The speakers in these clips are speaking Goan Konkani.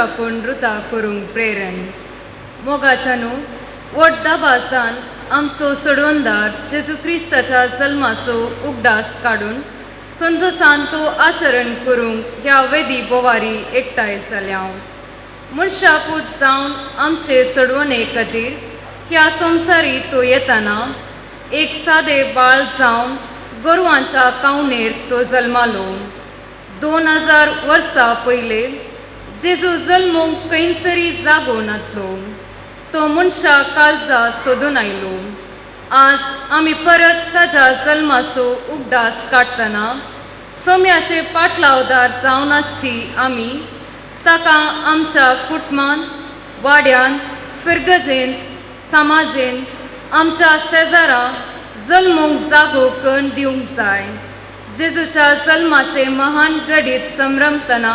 मनशापूण रुता करूंक प्रेरण. मोगाच्यानू व्हड दबाजान आमचो सोडवणदार जेजू क्रिस्ताच्या जल्माचो उगडास काडून संतोसान तो आचरण करूंक ह्या वेदी बोवारी एकठांय जाल्या. मनशापूत जावन आमचे सोडवणे खातीर ह्या संवसारी तो येताना एक सादे बाळ जावन गोरवांच्या कावणेर तो जल्मालो. 2000 वर्सां पयले जेजू जल्मूंक खंयसरी जागो नातलो, तो मनशा काळजा सोदून आयलो. आज आमी परत ताज्या जल्माचो उगडास काडटना सोम्याचे पाटलावदार जावन आसची आमी ताका आमच्या कुटुंबान, वाड्यान, फिरगजेन, समाजेन, आमच्या शेजारा जल्मूंक जागो करून दिवंक जाय. जेजूच्या जल्माचे महान घडीत संभ्रमतना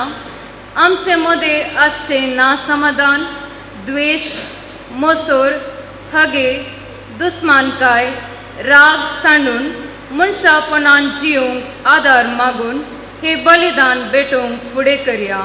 आमचे मदें आसचें ना समाधान, द्वेश, मोसोर, हगे, दुस्मानकाय, राग सांडून मनशापणान जिवंक आदार मागून हे बलिदान भेटोवंक फुडें करया.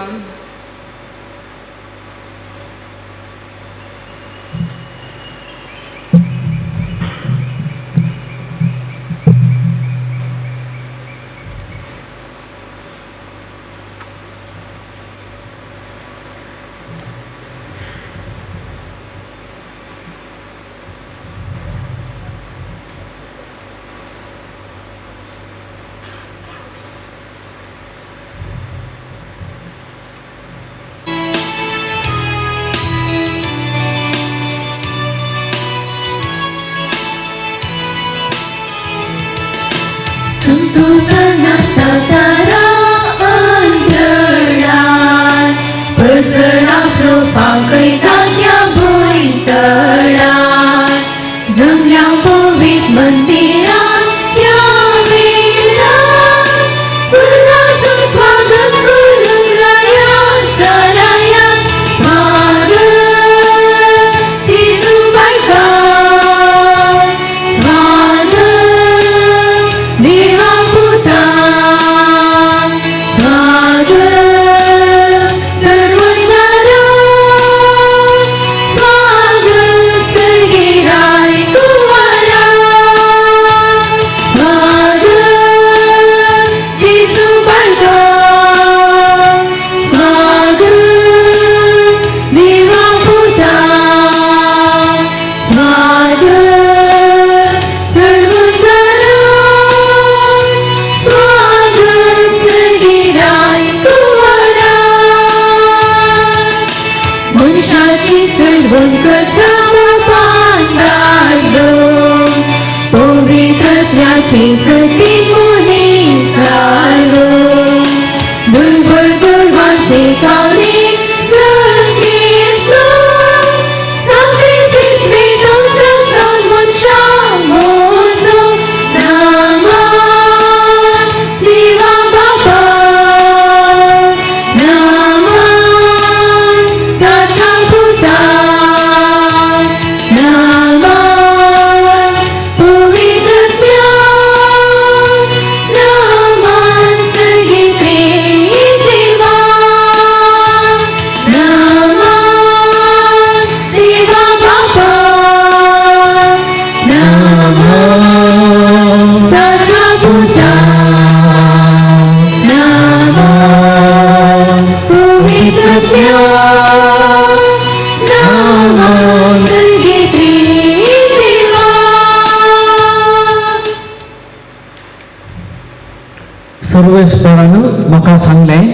सर्वेस्परान म्हाका सांगलें,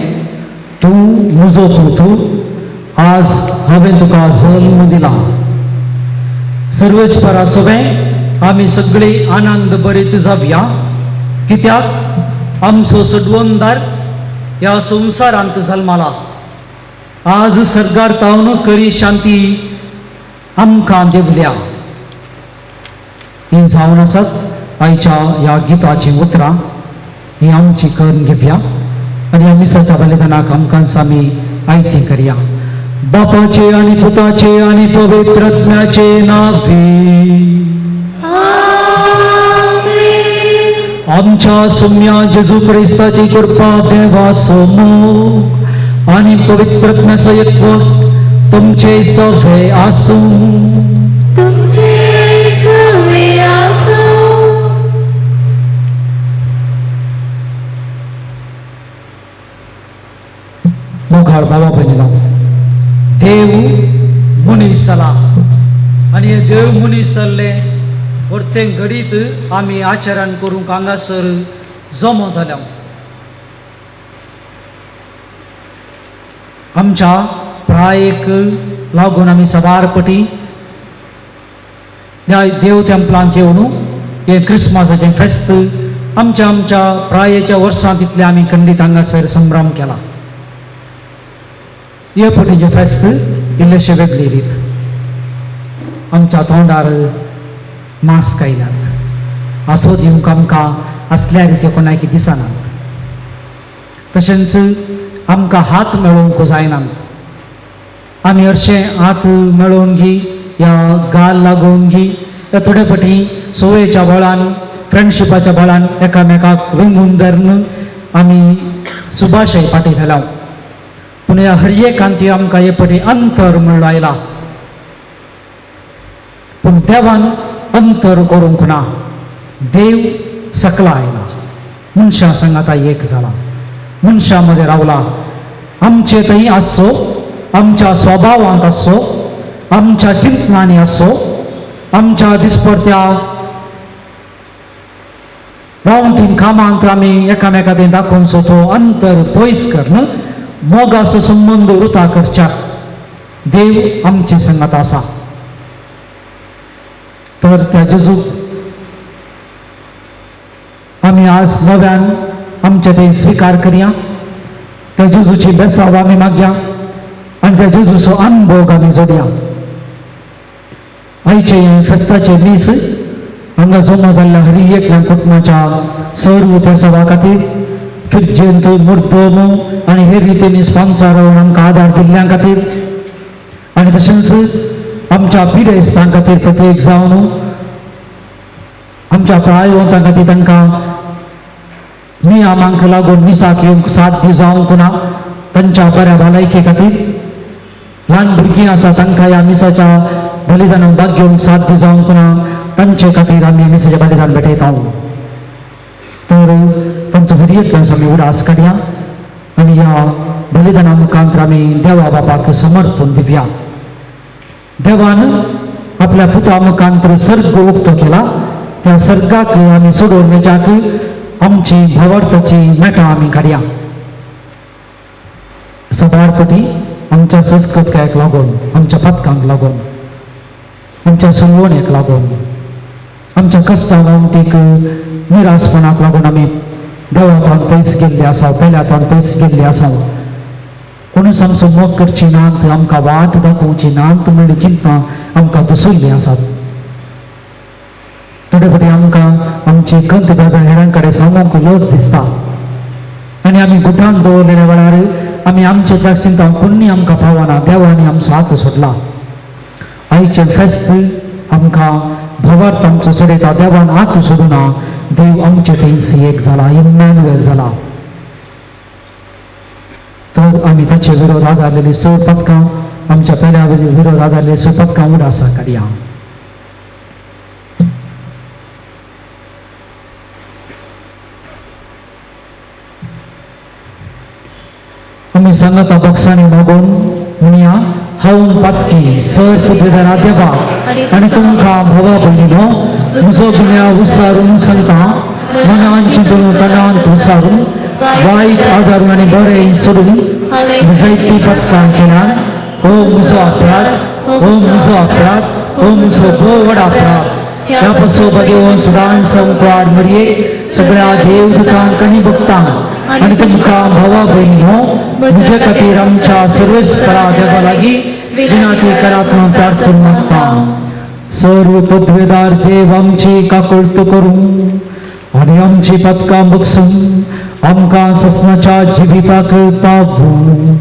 तूं म्हजो पूत, आज हांवें तुका जल्म दिला. सर्वेस्परा सवें आमी सगळी आनंद भरीत जावया, कित्याक आमचो सडवणदार ह्या संवसारांत जल्माला. आज सर्गार तावन करी शांती आमकां देवल्या. ही जावन आसात आयच्या ह्या गिताचीं उतरां, ही आमची करून घेवया आनी ह्या मिसाच्या बलिदानाक आमकां आमी आयती करया. बापाचे आनी पुताचे आनी पवित्र आत्म्याचे नांवे. आमच्या सुम्या जेजू क्रिस्ताची कृपा, देवाचो मोग आनी पवित्र सयत्व तुमचे सवे आसूं. तुमचे सवे आसूं. मोगाळ बाबा भयणीनो, देव मनीस जाला आनी हे देव मनीस जाल्ले परतें घडीत आमी आचरण करूंक हांगासर जमो जाल्या. आमच्या प्रायेक लागून आमी साबार पटी ह्या देव तेंपलांत येवन हें क्रिसमसाचें फेस्त आमच्या आमच्या प्रायेच्या वर्सांत तितलें आमी खंडीत हांगासर संभ्रम केला. हे पटीचें फेस्त इल्लेशें वेगळी रीत. आमच्या तोंडार मास्क आयल्यात, आसो दिवंक आमकां असल्या रिती कोणाक दिसनात. तशेंच आमकां हात मेळोवंक जायनात. आमी हरशें हात मेळोवन घी या गाल लागोवन घी या थोडे पटी सोयेच्या बळान फ्रेंडशिपाच्या बळान एकामेकाक वेंगून धरून आमी सुभाशय फाटी घाला. पूण ह्या हर एकांती आमकां हे पटी अंतर म्हणलो आयला, पूण देवान अंतर करूंक ना. देव सकला आयला, मनशां सांगाता एक जाला, मनशां मदें रावला. आमचे थंय आसचो, आमच्या स्वभावांत आसचो, आमच्या चिंतनांनी आसचो, आमच्या दिसपडत्या रावंतीन कामांत आमी एकामेका थंय दाखोवचो तो अंतर पयस करून मोगाचो संबंद उरता करच्या देव आमचे संगात आसा. तर त्या जेजूक आमी आज नव्यान आमचे थंय स्विकार करया, त्या जेजूची बेसाव आमी मागया आनी त्या जेजूचो अनभोग आमी जोडया. आयचे फेस्ताचे दीस हांगा जमा जाल्ल्या हर एकल्या कुटुंबाच्या सर्व बेसावा खातीर फिरजेंत मुर्दोम आनी हेर रितीन स्पॉन्सर आमकां आदार दिल्ल्या खातीर आनी तशेंच आमच्या पिडेस्तां खातीर प्रत्येक जावन आमच्या प्रायवंतां खातीर तांकां नियमांक लागून मिसाक येवंक साथ जावंक ना तांच्या बऱ्या भलायके खातीर, ल्हान भुरगीं आसा तांकां ह्या मिसाच्या बलिदानाक भाग घेवंक साथ जावंक ना तांचे खातीर आमी मिसाचें बलिदान भेटयता. तर तांचो हर एकल्याचो आमी उडास काडया आनी ह्या बलिदाना मुखांत आमी देवा बापाक समर्पण दिवया. देवान आपल्या पुता मुखांत सर्ग उक्तो केला, त्या सर्गाक आमी सोडून मेजाक आमची भावार्थाची मेटां आमी काडया. सदार पटी आमच्या संस्कृतायेक लागून, आमच्या पथकांक लागून, आमच्या सुलवणेक लागून, आमच्या कश्टांक निराशपणाक लागून आमी देवांत पयस गेल्ले आसा, पेल्यातून पयस गेल्ले आसा. कोणूच आमचो मोग करची नात, आमकां वाट दाखोवची नात म्हणली चिंतनां आमकां दसयल्लीं आसात. थोडे फावटी आमकां आमची खंत बेजार हेरां कडेन सांगूंक लज दिसता आनी आमी गुटान दवरलेल्या वेळार आमी आमचे त्या चिंता कोणी आमकां पावना. देवांनी आमचो हात सोडला. आयचें फेस्त आमकां भवार्थ आमचो चडयता. देवान हात सोडूना, देव आमचे थंय एक जाला, इम्मॅन्युएल जाला. तर आमी ताचे विरोध आदारलेली स पदकां, आमच्या पेल्या विरोध आदारलेली स पदकां उडासा काडया. आमी सांगता बक्षांनी मागून म्हणया, हांव पातकी सर पुद्रेदारा देवा आनी तुमकां भावा भयणीनो म्हजो गुन्यांव विसारून सांगता, मनान चिंतून तणान विसारून वायट आदारून आनी बरें सोडून जायती पटकां केल्या. हो म्हजो अपराध, हो म्हजो अपराध, हो म्हजो भोव व्हड अपराध. ह्या पसो भगेवन सदां संकवाड मरये सगळ्या देवदूतांक आनी भक्तांक आनी तुमकां भावा भयणीनो म्हजे खातीर आमच्या सर्वेस्परा देवा लागीं विनंती करात म्हणून प्रार्थना मागता. सर्व पदवेदार देव आमची काकुळट करूं आनी आमची पदकां बक्षूं आमकां ससनाच्या जिविताक पावूं.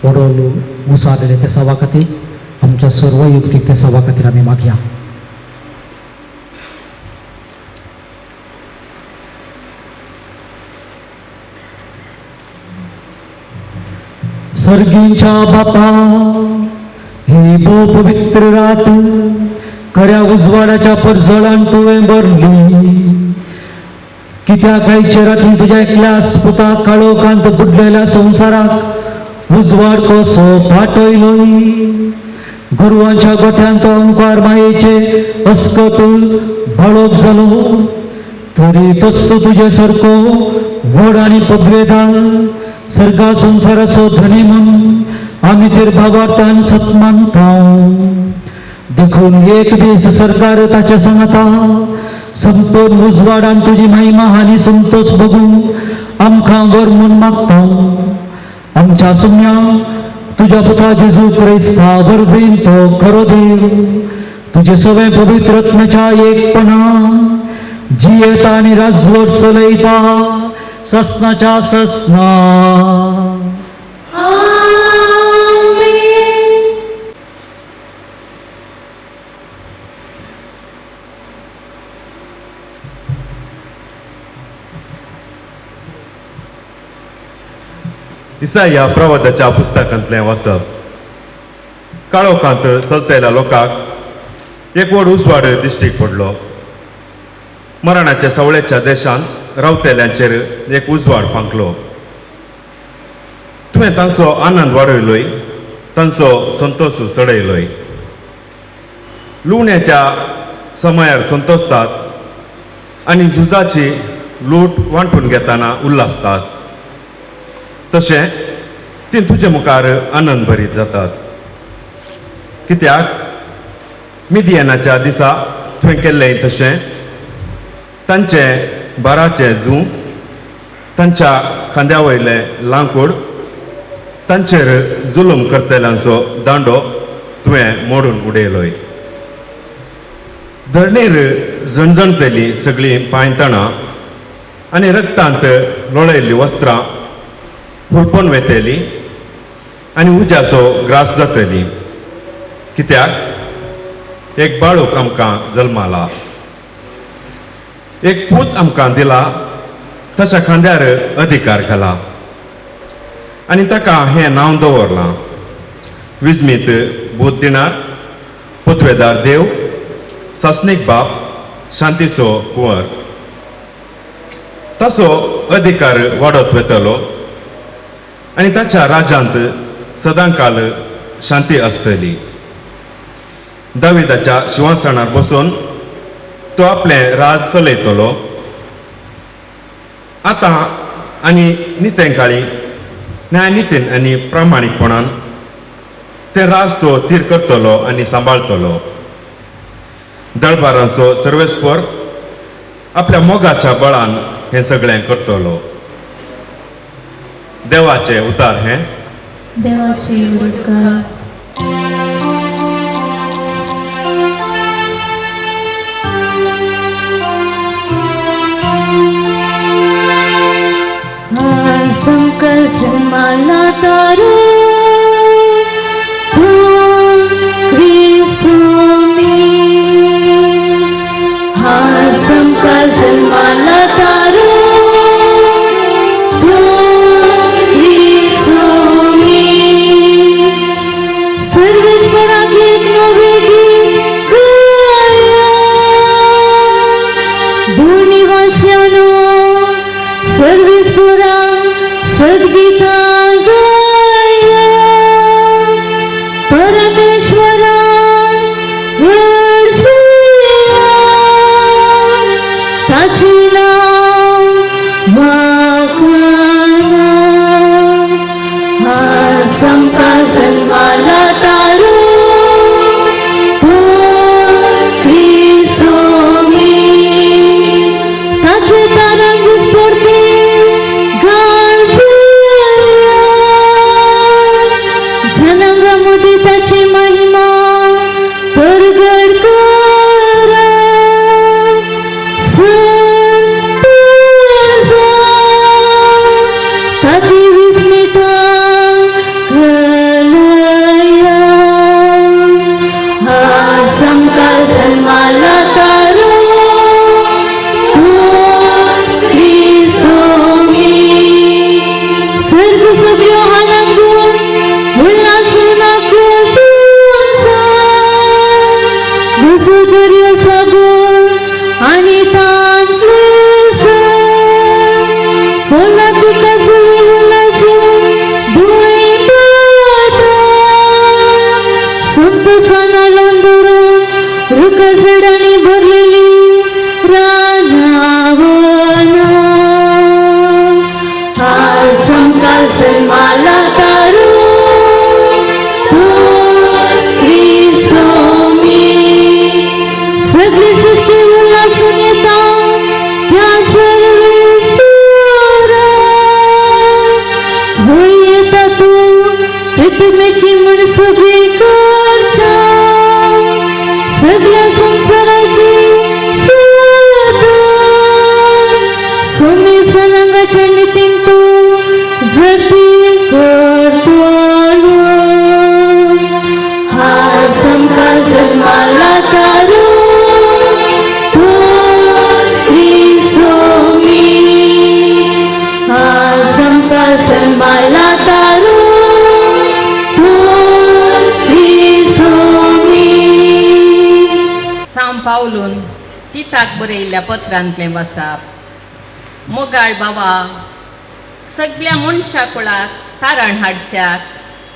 वडोल उसारलेले त्या सभा खातीर, आमच्या सर्व युक्तीक त्या सभा खातीर आमी मागया. सर्गींच्या बापा, ही भोव पवित्र रात खऱ्या उजवाडाच्या परजळान तुवें भरली. कित्याक आयचे राती तुज्या एकल्यास पुता काळोखांत बुडलेल्या संवसाराक उजवाड कसो पाटयलोय. गोरवांच्या गोठ्यांत अंकार मायेचे अस्कत बाळोक जालो, तरी तस्सो तुजे सारको व्हड आनी पदवेदार सर्गा संवसाराचो धनी म्हूण आमी तेर भावार्थान सत मानता. देखून एक दीस सरकार ताच्या सांगता संपूर्ण उजवाडान तुजी महिमा आनी संतोष बघून आमकां वर म्हूण मागता. आमच्या सुम्या तुज्या पुता जेजू क्रिस्ता वरवीं तो खरो देव तुजे सगळे पवित्र आत्म्याच्या एकपणा जियेता आनी राजवट चलयता ससनाच्या ससना. इसाया प्रवादाच्या पुस्तकांतलें वाचप. काळोखांत चलतल्या लोकांक एक व्हड उजवाड दिश्टीक पडलो. मरणाच्या सवळेच्या देशांत रावतेल्यांचेर एक उजवाड फांकलो. तुवें तांचो आनंद वाडयलोय, तांचो संतोश चडयलोय. लुवण्याच्या समयार संतोषतात आनी झुजाची लूट वांटून घेतना उल्हासतात, तशें ती तुजे मुखार आनंद भरीत जातात. कित्याक मिदियनाच्या दिसा तुवें केल्लें तशें तांचें बाराचें जूं, तांच्या खांद्या वयलें लांकूड, तांचेर जुलूम करतल्यांचो दांडो तुवें मोडून उडयलोय. धरणीर झणझणतलीं सगळीं पांयतणां आनी रक्तांत लोळयल्लीं वस्त्रां हुलपोन वेतली आनी उज्याचो ग्रास जातली. कित्याक एक बाळूक आमकां जल्माला, एक पूत आमकां दिला, ताच्या खांद्यार अधिकार घाला आनी ताका हें नांव दवरलां, विस्मीत बूत दिणार, पतवेदार देव, सासणीक बाप, शांतीचो कुंवर. ताचो अधिकार वाडत वेतलो आनी ताच्या राज्यांत सदांकाल शांती आसतली. दाविदाच्या शिंवासनार बसून तो आपलें राज चलयतलो. आतां आनी नितेंकाळी न्यायनितीन आनी प्रामाणीकपणान तें राज तो थीर करतलो आनी सांबाळतलो. दळबारांचो सर्वेस्पर आपल्या मोगाच्या बळान हें सगळें करतलो. देवाचें उतार हें. देवाचे उपकार. संकल्पमाला तारो तूं क्रिस्तू मी, हा संकल्पमाला तारो तूं क्रिस्तू मी. सर्वेस्पराक एक नवें गीत गाया, भूनिवास्यांनो सर्वेस्परा सद्गीता गाया. परमेश्वरा व्हडसिया, ताचें नांव वाखाणा. हा समका सन्माना तारो तूं क्रिस्तो मी, ताचें तारांक स्फूर्ती ताची महिमा परगट करा. ताची विस्मिता प्रतिमेची म्हण सगळी करच्या सगळ्या संवसाराची सुवात सोमी फलंगाच्या नितीन तूं जती करतलो आज आमकां जल्माला तारू तूंच क्रिस्तोमी आज आमकां जल्माला तारू तूंच क्रिस्तोमी. सांव पावलून तिताक बरयल्ल्या पत्रांतलें वसाप. मोगाळ बाबा, सगळ्या मनशा कुळाक तारण हाडच्याक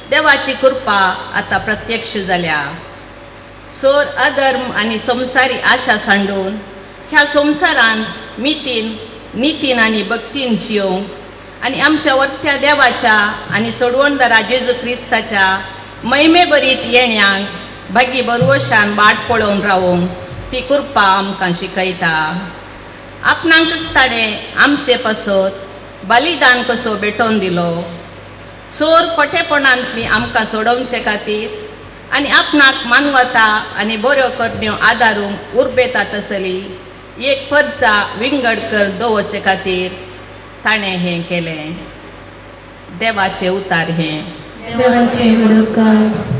देवाची कृपा आतां प्रत्यक्ष जाल्या. सोर अधर्म आनी संवसारी आशा सांडून ह्या संवसारांत मितीन नितीन आनी भक्तीन जियोवंक आनी आमच्या वत्या देवाच्या आनी सोडवणदारा जेजू क्रिस्ताच्या महिमेभरीत येण्याक भागी बरवशान वाट पळोवन रावोंक ती कृपा आमकां शिकयता. आपणाकच ताणें आमचे पासत बलिदान कसो भेटोवन दिलो. सोर खोटेपणांतली आमकां सोडोवचे खातीर आनी आपणाक मानवता आनी बऱ्यो करण्यो आदारूंक उर्बेता तसली एक पदसा विंगड कर दवरचे खातीर ताणें हें केलें. देवाचें उतार हें. देवाचे उपकार.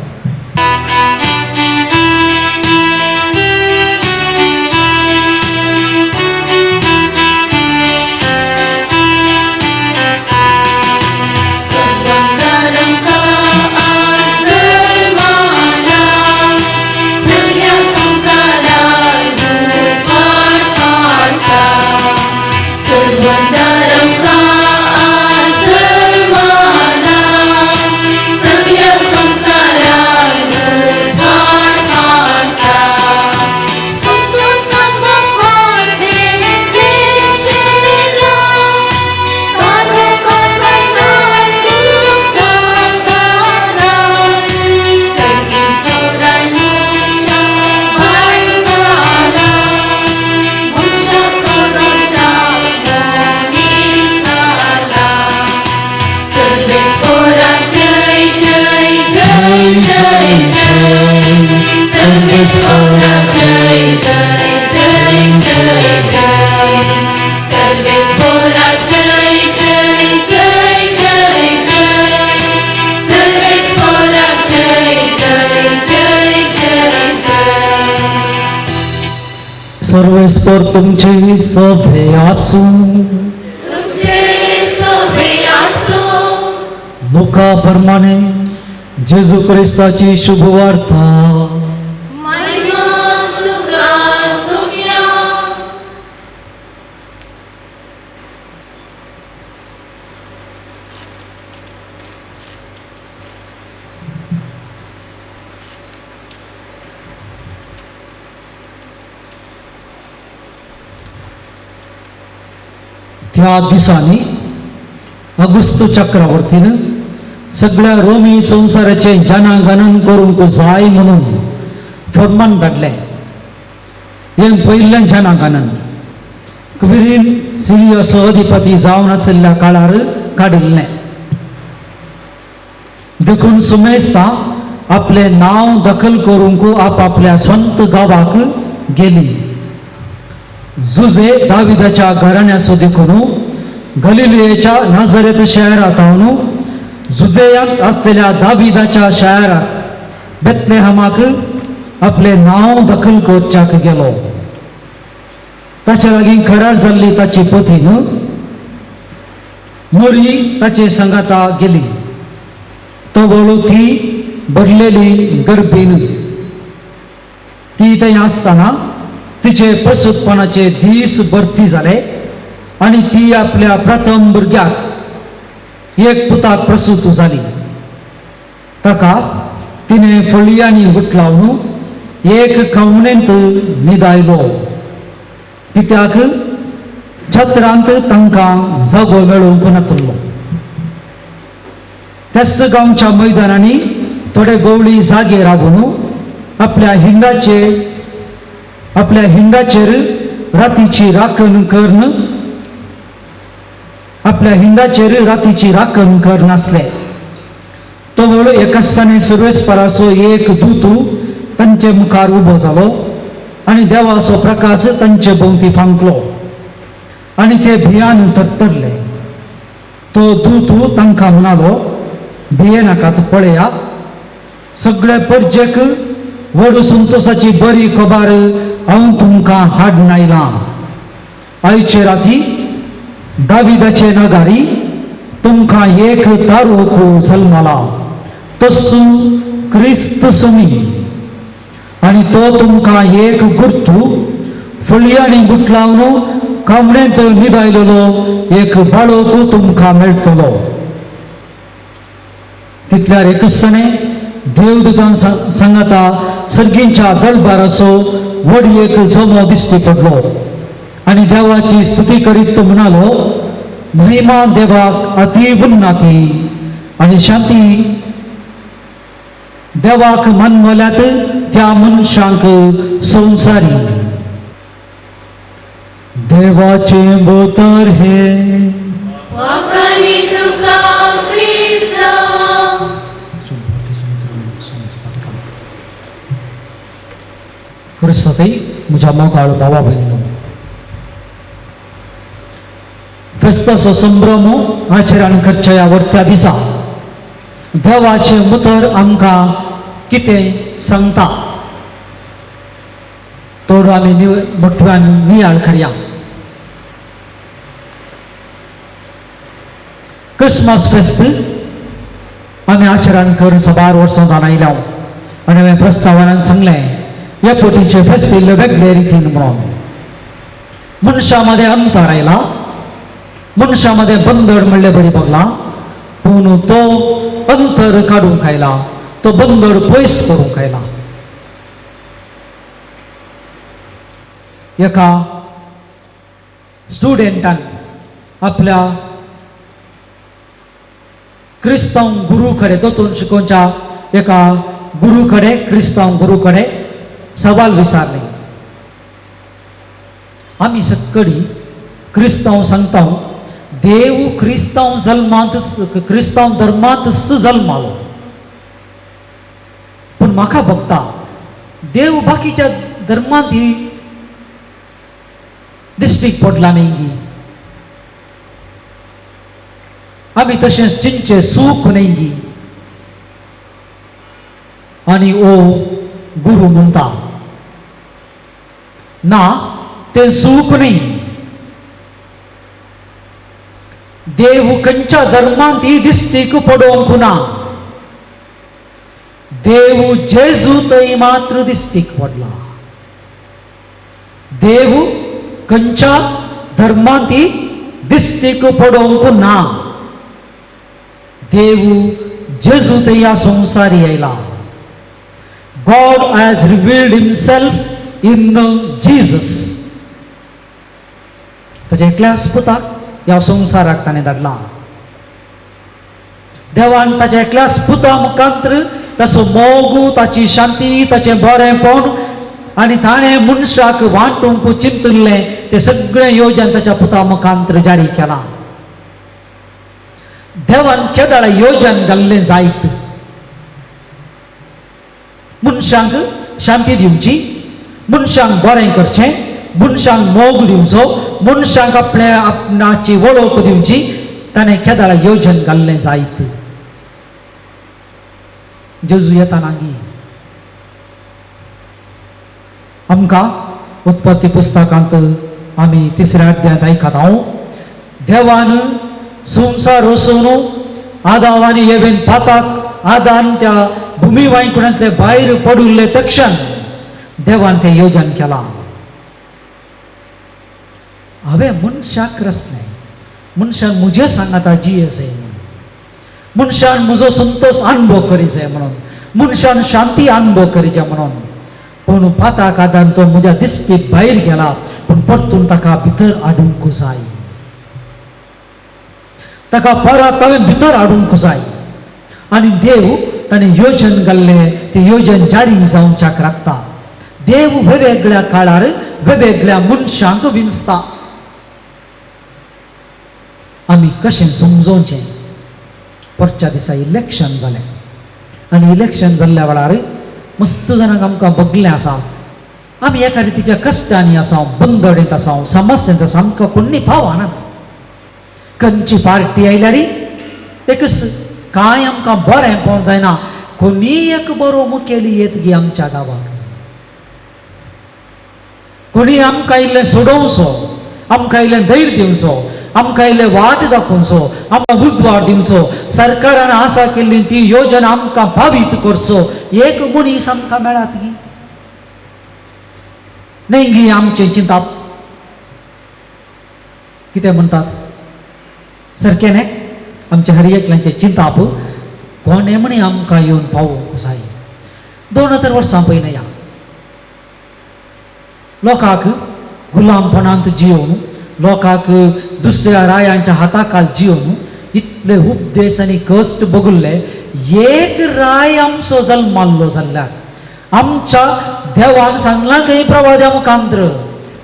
सर्वेस्पर तुमचे सभे आसूं. मुखा प्रमाणे जेजू क्रिस्ताची शुभवार्ता. त्या दिसांनी अगुस्त चक्रवर्तीन सगळ्या रोमी संवसाराचें जनागणन करूंक जाय म्हणून फर्मान काडलें. हें पयलें जनागणन क्विरीन सिरियाचो अधिपती जावन आशिल्ल्या काळार काडिल्लें. देखून सुमेस्ता आपलें नांव दखल करूंक आपआपल्या स्वंत गांवाक गेली. जुजे दाविदाच्या घराण्याचो देखून गलिलियेच्या नाझरेत शहरात हांव जुदेयांत आसलेल्या दाविदाच्या शहरात बेतलेहमाक आपलें नांव दखल करच्याक गेलो. ताच्या लागीं खरार जाल्ली ताची पतीन मोरी ताचे सांगाता गेली. तो वळू ती भरलेली गर्भीन. ती थंय आसतना तिचे प्रसूतपणाचे दीस भरती जाले आनी ती आपल्या प्रथम भुरग्याक एक पुताक प्रसूत जाली. ताका तिणें फळयांनी गुठलावन एक खवणेंत न्हिदायलो, कित्याक छत्रांत तांकां जागो मेळूंक नातलो. त्याच गांवच्या मैदानांनी थोडे गवळी जागे रावून आपल्या हिंडाचेर रातीची राखण करून आपल्या हिंडाचेर रातीची राखण करनासले. तो तवळ एकासाने सर्वेस्पराचो एक दूतू तांचे मुखार उबो जालो आनी देवाचो प्रकाश तांचे भोंवती फांकलो आनी ते भियान तरतरले. तो दूतू तांकां म्हणालो, भियेनाकात, पळया सगळे परजेक व्हड संतोशाची बरी खबर हांव तुमकां हाडून आयलां. आयचे राती दाविदाचे नगारी तुमकां एक तारूक जल्मला, तस्सू क्रिस्त सुमी, आनी तो तुमकां एक गुर्तू फुळयांनी गुटलावन कामणेंत न्हिदायलेलो एक बाळोक तुमकां मेळटलो. तितल्यार एकसणे देवदूतान सांगाता सर्गींच्या दळबाराचो व्हड एक जमो दिश्टी पडलो आनी देवाची स्तुती करीत तो म्हणालो, महिमा देवाक अती उन्नती आनी शांती देवाक मानवल्यात त्या मनशांक संवसारी. देवाचे बोतर हे क्रिस्तांतय म्हज्या मोगाळ भावा भयणीनो, फेस्ताचो संभ्रम आचरण करच्या ह्या वर्त्या दिसा देवाचें उतर आमकां कितें सांगता थोडो आमी मोठ्यान नियाळ करया. क्रिसमस फेस्त आमी आचरण करून साबार वर्सां जावन आयल्या आनी हांवें प्रस्तावनान सांगलें ह्या पटीचें फेस्त इल्लें वेगळे रितीन म्हणून. मनशां मदें अंतर आयला, मनशां मदें बंदड म्हणलें बरी बगला, पूण तो अंतर काडूंक आयला, तो बंदड पयस करूंक आयला. एका स्टुडंटान आपल्या क्रिस्तांव गुरू कडेन, दोतोन शिकोवच्या एका गुरू कडेन, क्रिस्तांव गुरू कडेन सवाल विचारले. आमी सक्कडी क्रिस्तांव सांगता देव क्रिस्तांव जल्मांत, क्रिस्तांव धर्मांत जल्मालो, पूण म्हाका भोगता देव बाकीच्या धर्मांत ही दिश्टीक पडला न्ही. आमी तशेंच चिंचे सूख न्ही. आनी ओ गुरू म्हणटा ना तें सूख न्ही, देव खंयच्या धर्मांत ही दिश्टीक पडोवंक ना, देव जेजू थंय मात्र दिश्टीक पडला. देव खंयच्या धर्मांत ही दिश्टीक पडोवंक ना, देव जेजू थंय ह्या संवसारी आयला. God has revealed himself in Jesus. ताच्या एकल्याच पुताक ह्या संवसाराक ताणें धाडला. देवान ताच्या एकल्याच पुता मुखांतर ताचो मोग, ताची शांती, ताचें बरेंपण आनी ताणें मनशाक वांटूंक चिंतिल्लें तें सगळें योजन ताच्या पुता मुखांतर जारी केलां. देवान केदाळ योजन घाल्लें जायत मनशांक शांती दिवची, मनशांक बरें करचें, मनशांक मोग दिवचो, मनशांक आपल्या आपणाची वळख दिवची, ताणें केदाळ योजन घाल्लें जायत. जेजू येता नागी आमकां उत्पत्ती पुस्तकांत आमी तिसऱ्या अध्यायांत आयकता हांव, देवान संवसार वचून आदाव आनी येवेन पाताक आदान त्या भुमी वांयकुणांतले भायर पडिल्ले तक्षण देवान तें योजन केलां. हांवें मनशाक रचलें, मनशान म्हजे सांगाता जिये जाय म्हणून, मनशान म्हजो संतोश अनुभव करी जाय म्हणून, मनशान शांती अनुभव करी जाय म्हणून, पूण पाताक आदान तो म्हज्या दिश्टीक भायर गेला, पूण परतून ताका भितर हाडूंक जाय, ताका परत हांवें भितर हाडूंक जाय. आनी देव ताणें योजन घाल्लें तें योजन जारी जावच्याक राखता. देव वेगवेगळ्या काळार वेगवेगळ्या मनशांक विंचता. आमी कशें समजोवचें? परच्या दिसा इलेक्शन जालें. आनी इलेक्शन जाल्ल्या वेळार मस्त जाणांक आमकां बगलें आसा, आमी एका रितीच्या कश्टांनी आसा, बंदडेंत आसा, समस्येंत आसा, आमकां कोणी पावनात. खंयची पार्टी आयल्यार एकच कांय आमकां बरें पळोवंक जायना. कोणी एक बरो मुखेली येत गी आमच्या गांवाक, कोणी आमकां इल्लें सोडोवचो, आमकां इल्लें धैर्य दिवचो, आमकां इल्लें वाट दाखोवचो, आमकां उजवाड दिवचो, सरकारान आसा केल्ली ती योजना आमकां भावीत करचो एक मनीस आमकां मेळात गी. न्हय गी आमचें चिंताप कितें म्हणटात सारकें न्हय? आमच्या हर एकल्याचें चिंताप कोणें म्हणी आमकां येवन पावोवंक जाय. 2000 वर्सां पयलीं ह्या लोकांक गुलामपणांत जियोवन, लोकांक दुसऱ्या रायांच्या हाताखाल जियोवन इतले उपदेश आनी कश्ट भोगल्ले. एक राय आमचो जल्माल्लो जाल्यार आमच्या देवान सांगलां खंय प्रवाद्या मुखांत्र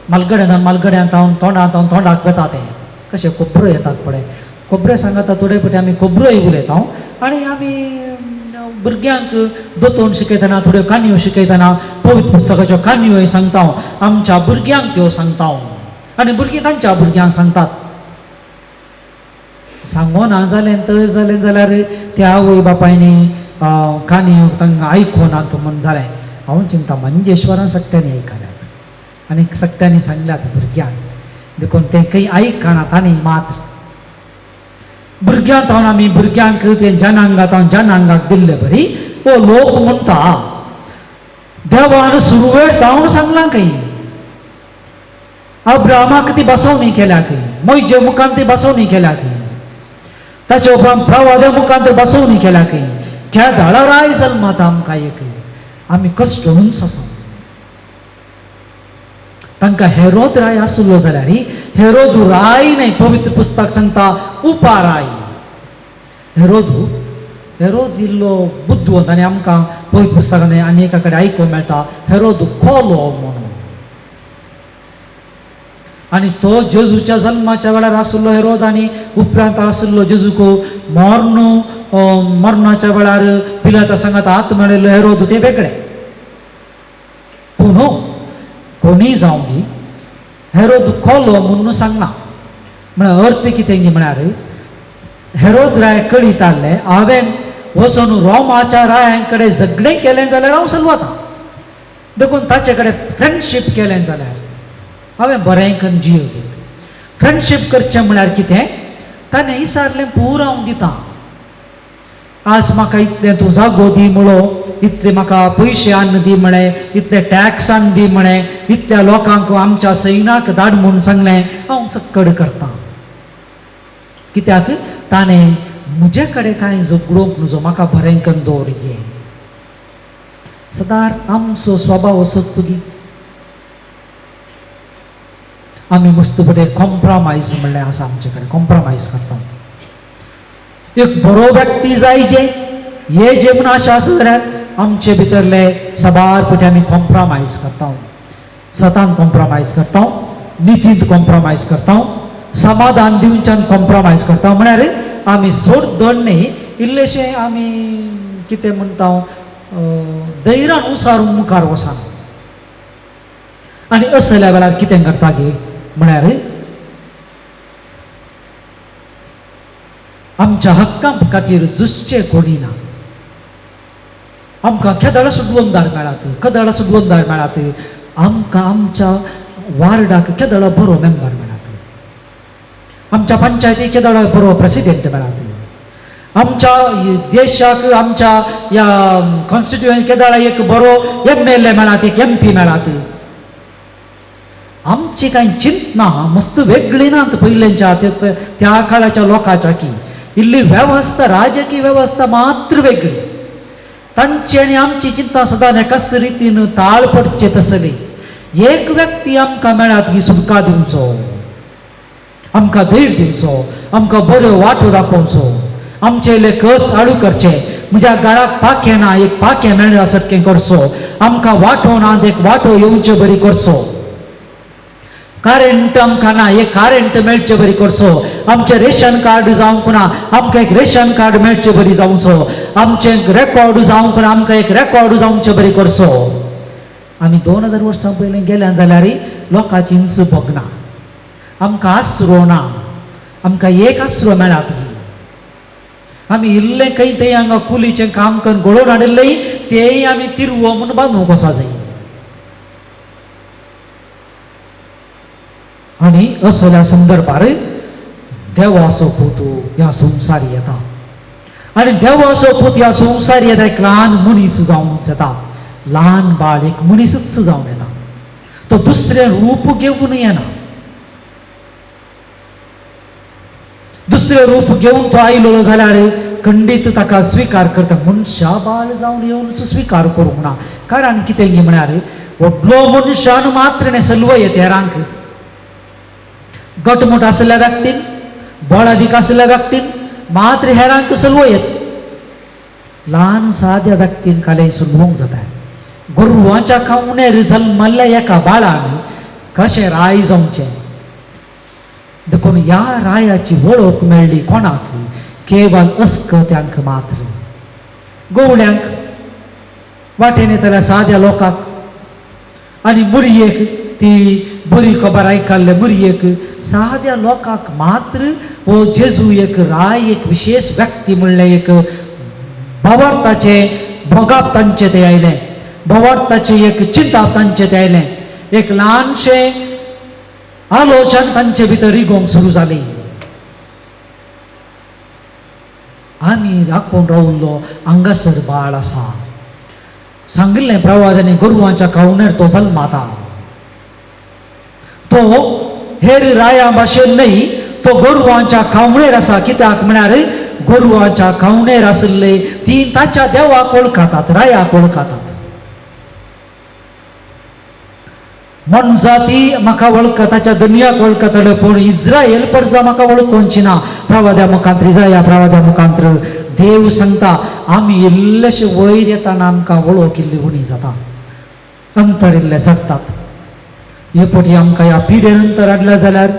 मालगड्यान मालगड्यान तावन तोंडान तावन तोंडाक वेता तें कशें खोबऱ्यो येतात पळय, खोबऱ्यो सांगता थोडे फावटी आमी खोबऱ्योय उलयता आनी आमी भुरग्यांक दोतोन शिकयतना थोड्यो काणयो शिकयतना पवित्र पुस्तकाच्यो काणयोय सांगता, आमच्या भुरग्यांक त्यो सांगता आनी भुरगीं तांच्या भुरग्यांक सांगतात. सांगोना जालें तर जालें जाल्यार त्या आवय बापायनी काणयो तांकां आयकोना म्हूण जालें. हांव चिंता मंजेश्वरान सगट्यांनी आयकल्यात आनी सगट्यांनी सांगल्यात भुरग्यांक, देखून तें खंय आयकनात. आनी मात्र भुरग्यांक तावन आमी भुरग्यांक ते जनांगा तावन जनांगाक दिल्ले बरी हो लोक म्हणटा देवान सुरवेर तावन सांगलां खंय अब्रामाक ती बसवणी केल्या खंय, मोयजे मुखान ती बसवणी केल्या खंय, ताचे उपरांत प्रवाद्या मुखान ती बसवणी केल्या खंय. केदाळा राय जल्माता आमकां एक आमी कश्टूच आसा. तांकां हेरोद राय आसलो जाल्यार हेरोद राय न्हय, पवित्र पुस्तक सांगता उपाराय. हेरोद हेरोद इल्लो बुद्धवंत आनी आमकां पवित्र पुस्तकान आनी एका कडेन आयकूंक मेळटा हेरोद कोलो म्हणून. आनी तो जेजूच्या जल्माच्या वेळार आसलो हेरोद आनी उपरांत आसलो जेजूक मर्ण मरणाच्या वेळार पिलाता सांगात हात मेळिल्लो हेरोद ते वेगळे. पूण कोणीय जावं दी हेरोद कोलो म्हणून सांगना. म्हळ्यार अर्थ कितें म्हळ्यार हेरोद राय कळीत आहले हांवें वचून रोमाच्या रायां कडेन झगडें केलें जाल्यार हांव सलवता, देखून ताचे कडेन फ्रेंडशीप केलें जाल्यार हांवें बरें करून जीव दित. फ्रेंडशीप करचें म्हळ्यार कितें, ताणें विचारलें पूर हांव दितां, आज म्हाका इतलें तूं जागो दी म्हणो, इतले म्हाका पयशे हाडून दी म्हळें, इतले टॅक्स हाडून दी म्हळें, इतल्या लोकांक आमच्या सैनाक धाड म्हूण सांगलें, हांव सक्कड करतां. कित्याक ताणें म्हजे कडेन कांय झगडूंक नुजो, म्हाका बरें करून दवरिजे. सदार आमचो स्वभाव असो तुगी आमी मस्त बरें कॉम्प्रोमायज म्हणलें आसा आमचे कडेन, कॉम्प्रोमायज करता. एक बरो व्यक्ती जाय जे हे जे म्हूण आशा आसा जाल्यार आमचे भितरले साबार पटी आमी कॉम्प्रोमायज करता, सतान कॉम्प्रोमायज करता, नितींत कॉम्प्रोमायज करता, समाधान दिवच्यान कॉम्प्रोमायज करता. म्हळ्यार आमी सोड दड न्ही, इल्लेशें आमी कितें म्हणटा धैर्यान उसारून मुखार वचना. आनी असल्या वेळार कितें करता गे म्हळ्यार आमच्या हक्कां खातीर झुजचें कोणी ना. आमकां केदळा सुडवंदार मेळात, केदळा सुडवंदार मेळात, आमकां आमच्या वार्डाक केदळा बरो मेंबर मेळात, आमच्या पंचायतीक केदळा बरो प्रेसिडेंट मेळात, आमच्या देशाक आमच्या ह्या कॉन्स्टिट्युएन्सी केदळा एक बरो एम एल ए मेळात, एक एम पी मेळात. आमची कांय चिंतना मस्त वेगळी नात पयलींच्या त्या काळाच्या लोकांच्या की इल्ली वेवस्था राजकीय वेवस्था मात्र वेगळी. तांची आनी आमची चिंता सदां एकाच रितीन ताळ पडचे तसली. एक व्यक्ती आमकां मेळात की सुटका दिवचो, आमकां धैर्य दिवचो, आमकां बऱ्यो वाटो दाखोवचो, आमचे इल्ले कश्ट हाडू करचे, म्हज्या घराक पाखें ना एक पाखें मेळ्ळा सारकें करचो, आमकां वांटो ना एक वांटो येवचे बरी करचो. करेंट आमकां ना, एक करेंट मेळचे बरी करचो, आमचें रेशन कार्ड जावंक ना, आमकां एक रेशन कार्ड मेळचे बरी जावचो, आमचें रेकॉर्ड जावंक ना, आमकां एक रेकॉर्ड जावचे बरी करचो. आमी 2000 वर्सां पयलीं गेल्या जाल्यार लोकांची हिंस भोगना, आमकां आसरो ना, आमकां एक आसरो मेळात. आमी इल्लें खंय तें हांगा कुलीचें काम करून घडोवन हाडिल्लें तेंय आमी तिरवो म्हूण बांदूंक वचा जाय. आनी असल्या संदर्भार देवाचो पूत ह्या संवसारी येता आनी देवाचो पूत ह्या संवसारी येता एक ल्हान मनीस जावन येता, ल्हान बाळ एक मनीसूच जावन येता, तो दुसरें रूप घेवन येना. दुसरें रूप घेवन तो आयलो जाल्यार खंडीत ताका स्विकार करता, मनशा बाळ जावन येवनच स्विकार करूंक ना. कारण कितें म्हळ्यार व्हडलो मनशान मात्र न्ही सलवय येता हेरांक, गटमुट आशिल्ल्या व्यक्तीन, बळादीक आशिल्ल्या व्यक्तीन मात्र हेरांक सलवय येत. ल्हान साद्या व्यक्तीन कालें सलवंक जाता. गोरवांच्या खावणेर जल्मल्ल्या एका बाळान कशें राय जावचें, देखून ह्या रायाची वळख मेळ्ळी कोणाक? केवल अस्कत्यांक मात्र, गवळ्यांक, वाटेन येतल्या साद्या लोकांक आनी मुरयेक, ती बरी खबर आयकल्ले मुरयेक, साद्या लोकांक मात्र हो जेजू एक राय, एक विशेष व्यक्ती म्हणलें एक भावार्थाचें भोगाप तांचें तें आयलें, भावार्थाचें एक चिंताप तांचें तें आयलें, एक ल्हानशें आलोचन तांचे भितर रिगोवंक सुरू जाली. आमी राखून रावल्लो हांगासर बाळ आसा, सांगिल्लें प्रवादांनी गोरवांच्या खावणेर तो जल्माता, तो हेर राया भाशेन न्हय, तो गोरवांच्या खावणेर आसा. कित्याक म्हळ्यार गोरवांच्या खावणेर आशिल्ले ती ताच्या देवाक वळखतात, रायाक वळखतात. मनजाती म्हाका वळखता, ताच्या दुनियाक वळखतले, पूण इज्रायल परजा म्हाका वळखोवची ना. प्रवाद्या मुखांत, इजाया प्रवाद्या मुखांत देव सांगता आमी इल्लेशे वयर येताना आमकां वळख इल्ली उणी जाता, अंतर इल्ले सरतात. हे पटी आमकां ह्या पिडे नंतर हाडल्या जाल्यार,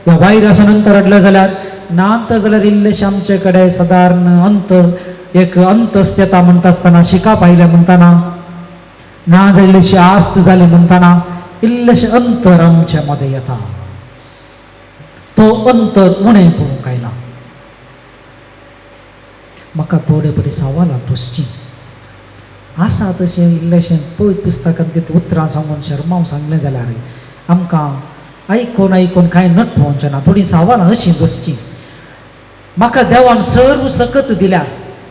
ह्या वायरसा नंतर हाडल्या जाल्यार, ना तर जाल्यार इल्लेशे आमचे कडेन सादारण अंत एक अंतस्त येता म्हणटा आसतना, शिकाप आयलें म्हणटाना, ना जाल्यार इल्लीशी आस्त जाली म्हणटाना, इल्लेशें अंतर आमचे मदें येता. तो अंतर उणें करूंक आयला. म्हाका थोडे पटी सवालां पुसचीं आसा तशें इल्लेशें पळय पुस्तकांत कितें उतरां सांगून शर्मांव सांगलें जाल्यार आमकां आयकून आयकून कांय नटपोवचें ना. थोडीं सवालां अशीं बसचीं, म्हाका देवान चड सकत दिल्या,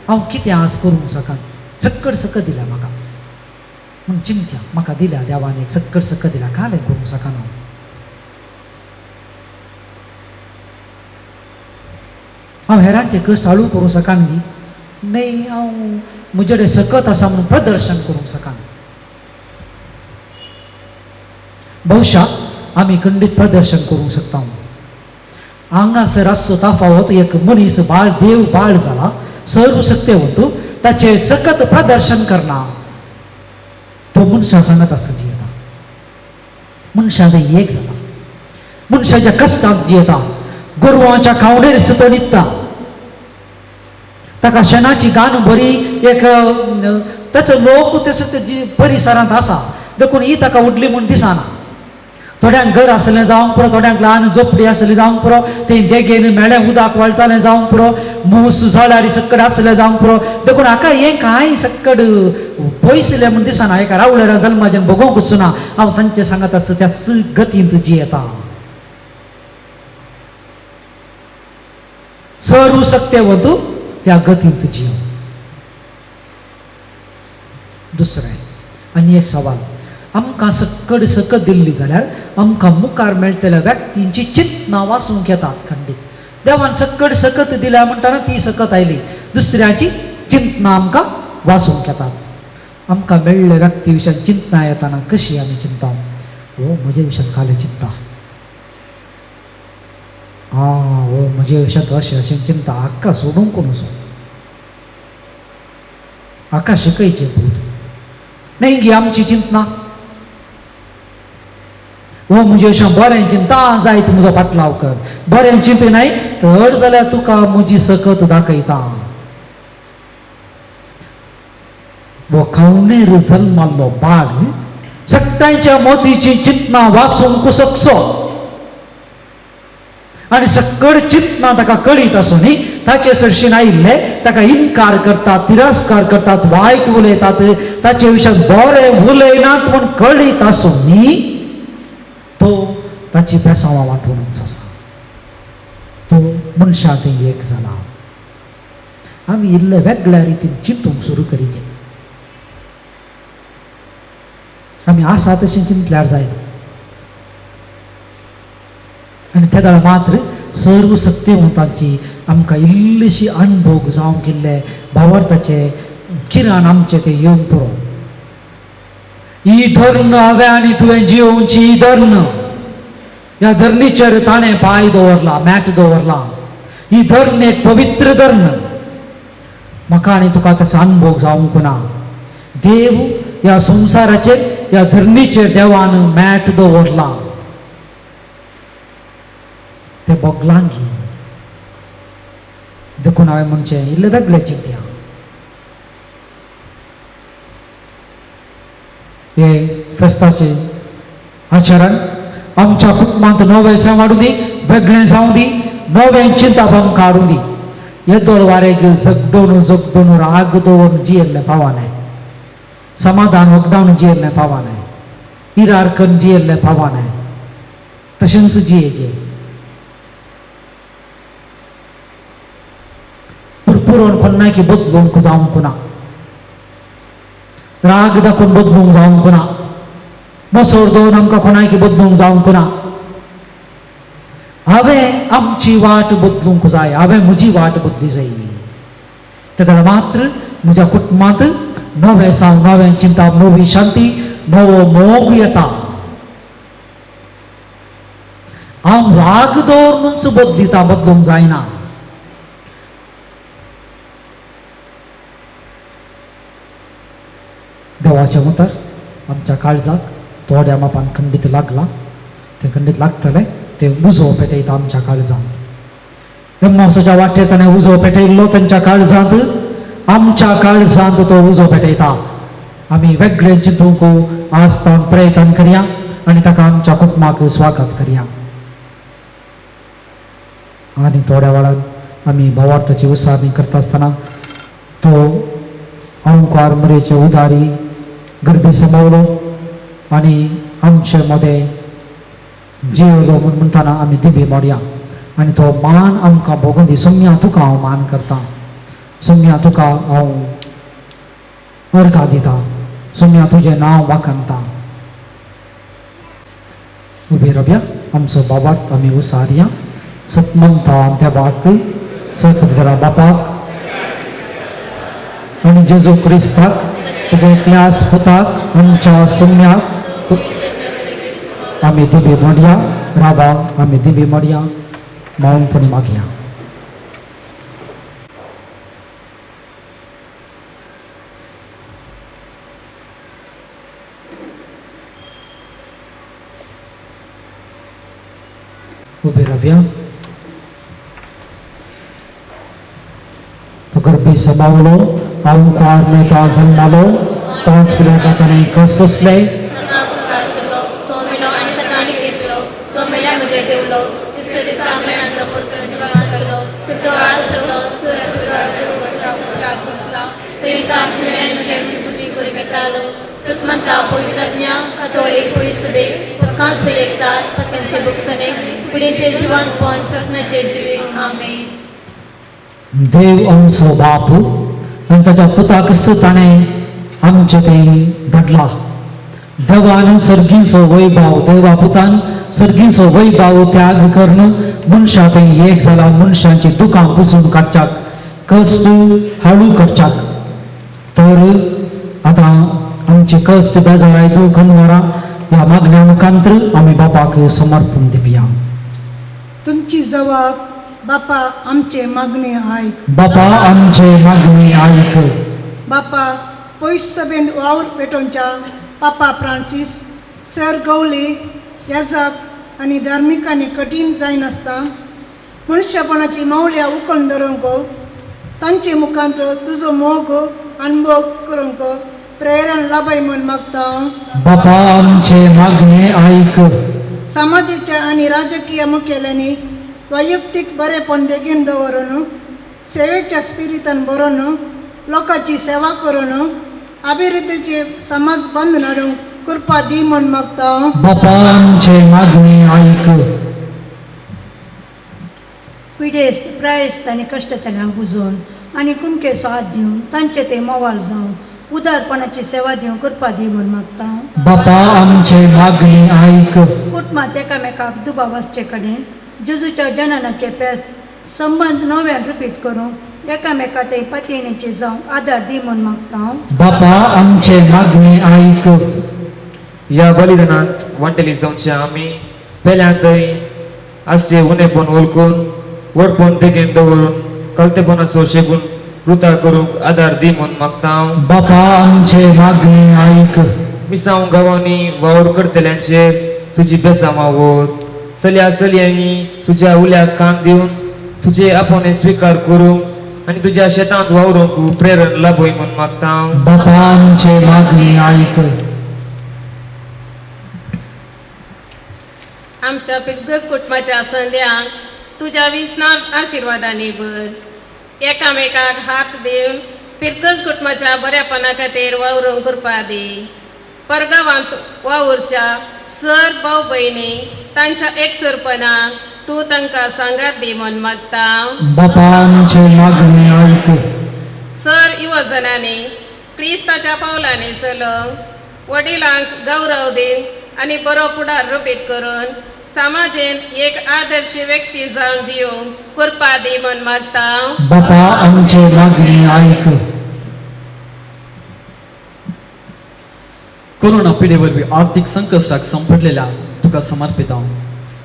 हांव कितें आज करूंक शकन, सक्कड सकत दिल्या म्हाका म्हूण चिंत्या, म्हाका दिल्या देवान एक सक्कड सकत दिल्या, कालें करूंक शकना हांव. हांव हेरांचे कश्ट हाळू करूंक शकन न्ही, न्हय हांव म्हजे कडेन सकत आसा म्हणून प्रदर्शन करूंक शकना. बहुशा आमी खंडीत प्रदर्शन करूंक शकता. हांगासर आसचो तफावत एक मनीस बाळ देव बाळ जाला, सर्व शक्तेवंत, ताचें सकत प्रदर्शन करना, तो मनशां सांगत आसता जियेता, मनशां ते एक जाता, मनशाच्या कश्टांत जियेता, गोरवांच्या खावणेर तो न्हिदता, ताका शेणाची गान बरी एक ताचो लोक तसो ते परिसरांत आसा, देखून ही ताका उडली म्हूण दिसना. थोड्यांक घर आसलें जावंक पुरो, थोड्यांक ल्हान झोपडी आसली जावंक पुरो, ते देगेन मेळ्ळें उदक वळटालें जावंक पुरो, मूस जळारी सक्कड आसलें जावंक पुरो, देखून हाका हें कांय सक्कड पयसलें म्हूण दिसना. एका रावळेरा जल्माच्यान भोगोवंक वचना, हांव तांचें सांगत आसता त्याच गतींत जियेता. सर्व शक्तेवंत त्या गतींत जियो. दुसरें आनी एक सवाल, आमकां सक्कड सकत दिल्ली जाल्यार आमकां मुखार मेळटल्या व्यक्तींची चिंतनां वाचूंक येतात खंडीत. देवान सक्कड सकत दिल्या म्हणटना ती सकत आयली, दुसऱ्याची चिंतनां आमकां वाचूंक येतात. आमकां मेळ्ळ्या व्यक्ती विशयान चिंतनां येताना कशी आमी चिंता, हो म्हजे विशयान कालें चिंता, आं हो म्हजे विशयान अशें अशें चिंता, हाका सोडूंक न्हू, हाका शिकयचें भूत न्ही गी आमची चिंतना. हो म्हजें अशें बरें चिंता जायत म्हजो फाटलाव कर, बरें चिंतनाय तर जाल्यार तुका म्हजी सकत दाखयता. हो खावणेर जल्माल्लो बाळ सगळ्यांच्या मोतीची चिंतना वासूंक शकसो आनी सकळ चिंतना ताका कळीत आसून ताचे सरशीन आयिल्ले ताका इनकार करतात, तिरस्कार करतात, वायट उलयतात, ताचे विशयान बरें उलयनात म्हूण कळीत आसून तो ताची बेसांवां वांटूनच आसा. तो मनशां थंय एक जाला. आमी इल्ले वेगळ्या रितीन चिंतूंक सुरू करीजे. आमी आसा तशें चिंतल्यार जायना. आनी ते वेळार मात्र सर्व सत्यवंतांची आमकां इल्लीशी अणभोग जावंक इल्ले भावार्थाचे किरण आमचे ते येवंक पुरो. ही धर्ण हांवें आनी तुवें जियोवची ही धर्ण, ह्या धरणीचेर ताणें पांय दवरला, मॅट दवरला. ही धर्ण एक पवित्र धर्ण. म्हाका आनी तुका ताचो अणभोग जावंक ना. देव ह्या संवसाराचेर ह्या धरणीचेर देवान मॅट दवरला, ते बोगलांगी. देखून हांवें म्हणचें इल्लें वेगळें चिंतया. हे फेस्ताचें आचरण आमच्या कुटुंबांत नवें सण वाडूं दी, वेगळें जावं दी, नवें चिंताप आमकां हाडूं दी. येदोळ वारेक जगडोवन जगडोवन राग दवरून जियेल्लें पावनाय, समाधान वगडावन जियेल्लें पावनाय, इरार करून जियेल्लें पावनाय, तशेंच जियेचें. पुरपुरोन कोन्नाकी बदलूंक जावंक ना, राग दाखोवन बदलूंक जावंक ना, मसोर दवरून आमकां कोणायकी बदलूंक जावंक ना. हांवें आमची वाट बदलूंक जाय, हांवें म्हजी वाट बदली जाय. तेन्ना मात्र म्हज्या कुटुंबांत नवें साव, नवें चिंता, नवी शांती, नवो मोग येता. हांव राग दवरूनच बदलिता, बदलूंक जायना. देवाचें उतर आमच्या काळजाक थोड्या मापान खंडीत लागलां, तें खंडीत लागतलें, तें उजो पेटयता आमच्या काळजांत. एम्मावसाच्या वाटेर ताणें उजो पेटयल्लो तांच्या काळजांत, आमच्या काळजांत तो उजो पेटयता. आमी वेगळें चिंतूंक आज तावन प्रयत्न करया आनी ताका आमच्या कुटुंबाक स्वागत करया. आनी थोड्या वेळान आमी भावार्थाची उसारणी करता आसतना तो अंकार मरेचे उदारी गर्भी समावलो आनी आमचे मदें जियेलो म्हूण म्हणटना आमी दिबी मोडया आनी तो मान आमकां भोगून दी. सोम्या तुका हांव मान करता, सोम्या तुका हांव अर्घा दिता, सोम्या तुजें नांव वाखाणता. उबी रावया, आमचो बाबाक आमी उसारया. सतमंता देवाक, सतघरा बापाक आनी जेजू क्रिस्ताक तुज्या एकल्यास पुताक आमच्या सोम्याक आमी दिबी मोडया. रावा, आमी दिबी मोडया, मौनपणी मागया. उबे रावया. तो गर्भी समावलो, अंकार मेळटा जल्मालो, पांच पिलांका ताणें कस सोंसले. देव आमचो बापू आनी ताच्या पुताक ताणें आमचे थंय धाडला. देवान सर्गींचो वैभाव, देवा पुतान सर्गींचो वैभाव त्याग करून मनशां थंय एक जाला. मनशांची दुकां पुसून काडच्याक, कश्ट हाडू करच्याक. तर आतां आमचे कश्ट बेजाराय दुख अनवरां ह्या मागण्या मुखांतर आमी बापाक समर्पण दिवया. तुमची जवाब बापा आमचे मागणे आयक. बापा आमचे मागणे आयक. बापा पयस सभेन वावर पेटोवच्या पापा फ्रांसीस सर गवली याजक आनी धार्मिकांनी कठीण जायनासता मनशापणाची मावल्या उकण धरूंक तांचे मुखांत तुजो मोग अनुभव करूंक प्रेरण लाभय म्हूण मागता. बापा आमचे मागणे आयक. समाजाच्या आनी राजकीय मुखेल्यांनी वैयक्तीक बरेपण बेगीन दवरून सेवेच्या स्पिरितान बरोवन लोकांची सेवा करून अभिवृद्धीचे समाज बंद हाडूंक कृपा दी म्हूण मागता. बापा आमचे मागणे आयक. पिडेस्त प्रायस्त आनी कश्टतल्यांक बुजोवन आनी कुमकेचो हात दिवन तांचे ते मोवाळ जावन उदारपणाची सेवा दिवंक कृपा दी म्हूण मागता. बापा आमचे मागणे आयक. कुटुंबांत एकामेकाक दुबाव आसचे कडेन जेजूच्या जननाचे पेस्त संबंद नव्यान रुपीत करूंक एकामेका ते पतिणेचे जावंक आदार दी म्हूण मागता. बापा आमचे मागणे आयक. ह्या बलिदानांत वांटेली जावचे आमी पेल्यांतय आसचे उणेपण वळखून व्हडपण देगेन दवरून कलतेपणाचो शेगून रुता करूंक आदार दी म्हूण मागता. बापा आमचे मागणे आयक. मिसांव गांवांनी वावर करतल्यांचेर तुजी बेसांवां वत चलया चलयांनी तुज्या उल्याक कान दिवन तुजे आपोवणें स्विकार करूंक आनी तुज्या शेतांत वावरूंक प्रेरण लाभय म्हूण मागता. बापा आमचे मागणे आयक. आमच्या पिरगज कुटुंबाच्या संद्यांक तुज्या विस्नार आशिर्वादांनी भर. एकामेकाक हात दिवन पिरगज कुटुंबाच्या बऱ्यापणा खातीर वावरूंक कृपा दी. परगांवांत वावुरच्या सर भाव भयणी तांच्या एकसुरपणाक तूं तांकां सांगात दी म्हूण मागता. बापा आमचे मागणे आयक. सर युवजनांनी क्रिस्ताच्या पावलांनी चलोवंक वडिलांक गौरव दिवन आनी बरो फुडार रुपीत करून समाजेंत एक आदर्श व्यक्ती जावन जिवंक कृपा दी म्हूण मागता. बापा आमचे मागणे आयक. कोरोना पिडे वरवीं आर्थीक संकश्टाक सांपडलेल्या तुका समर्पिता.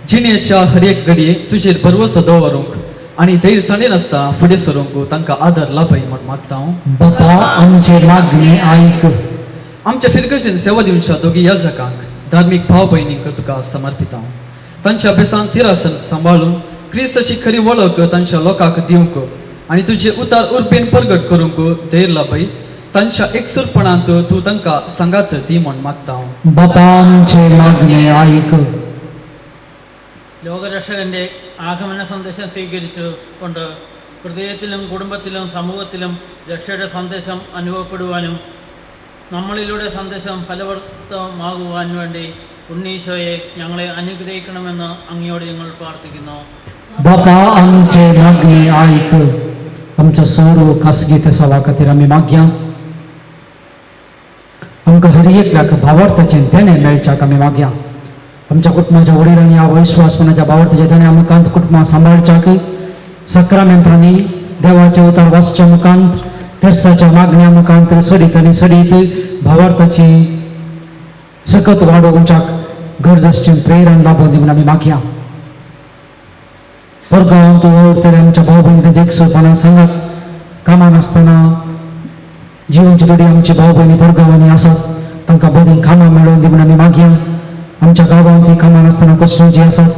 जिणेच्या हर एक घडये तुजेर भरवसो दवरूंक आनी धैर्य सांडिनासता फुडें सरूंक तांकां आदार लाभय म्हूण मागता. बापा आमचे मागणे आयक. आमच्या फिरगर्जेन सेवा दिवच्या दोगी याजकांक धार्मीक भाव भयणींक तुका समर्पिता. तांच्या अभ्यासान तिरासन सांबाळून क्रिस्ताची खरी वळख तांच्या लोकांक दिवंक आनी तुजे उतार उर्बेन परगट करूंक धैर्य लाभय. तांच्या एकसुरपणांत तूं तांकां सांगात दी म्हूण मागता. बापा आमचे मागणे आयक. ലോകരക്ഷകന്റെ ആഗമന സന്ദേശം സ്വീകരിച്ചു കൊണ്ട് ഹൃദയത്തിലും കുടുംബത്തിലും സമൂഹത്തിലും രക്ഷയുടെ സന്ദേശം അനുഭവപ്പെടുവാനും നമ്മളിലൂടെ സന്ദേശം ഫലവർത്തമാകുവാൻ വേണ്ടി ഉണ്ണീശോയെ ഞങ്ങളെ അനുഗ്രഹിക്കണമെന്ന് അങ്ങയോട് ഞങ്ങൾ പ്രാർത്ഥിക്കുന്നു. बापा आमचे मागणे आयक. आमच्या सर्व खासगी तेसावा खातीर आमी मागया. आमकां हर एकल्याक भावार्थाचें देणें मेळच्याक आमी मागया. आमच्या कुटुंबाच्या वडिलांनी ह्या विश्वासपणाच्या भावार्थाच्या देणें मुखांत कुटुंबां सांबाळच्याक सक्रामेंतांनी देवाचे उतार वाचच्या मुखांत तेर्साच्या मागण्या मुखांत सडीत आनी सडीत भावार्थाची सकत वाडोवच्याक गरज आसची प्रेरण लाभोवन दी म्हूण आमी मागया. परगांवांत वावुरतले आमच्या भाव भयणी तांच्या एकसुरपणान सांगात कामां नासतना जिवनची थोडी आमची भाव भयणी परगांवांनी आसात तांकां बरीं कामां मेळोवन दी म्हूण आमी मागया. आमच्या गांवांत ती कामां नासतना कश्ट जी आसात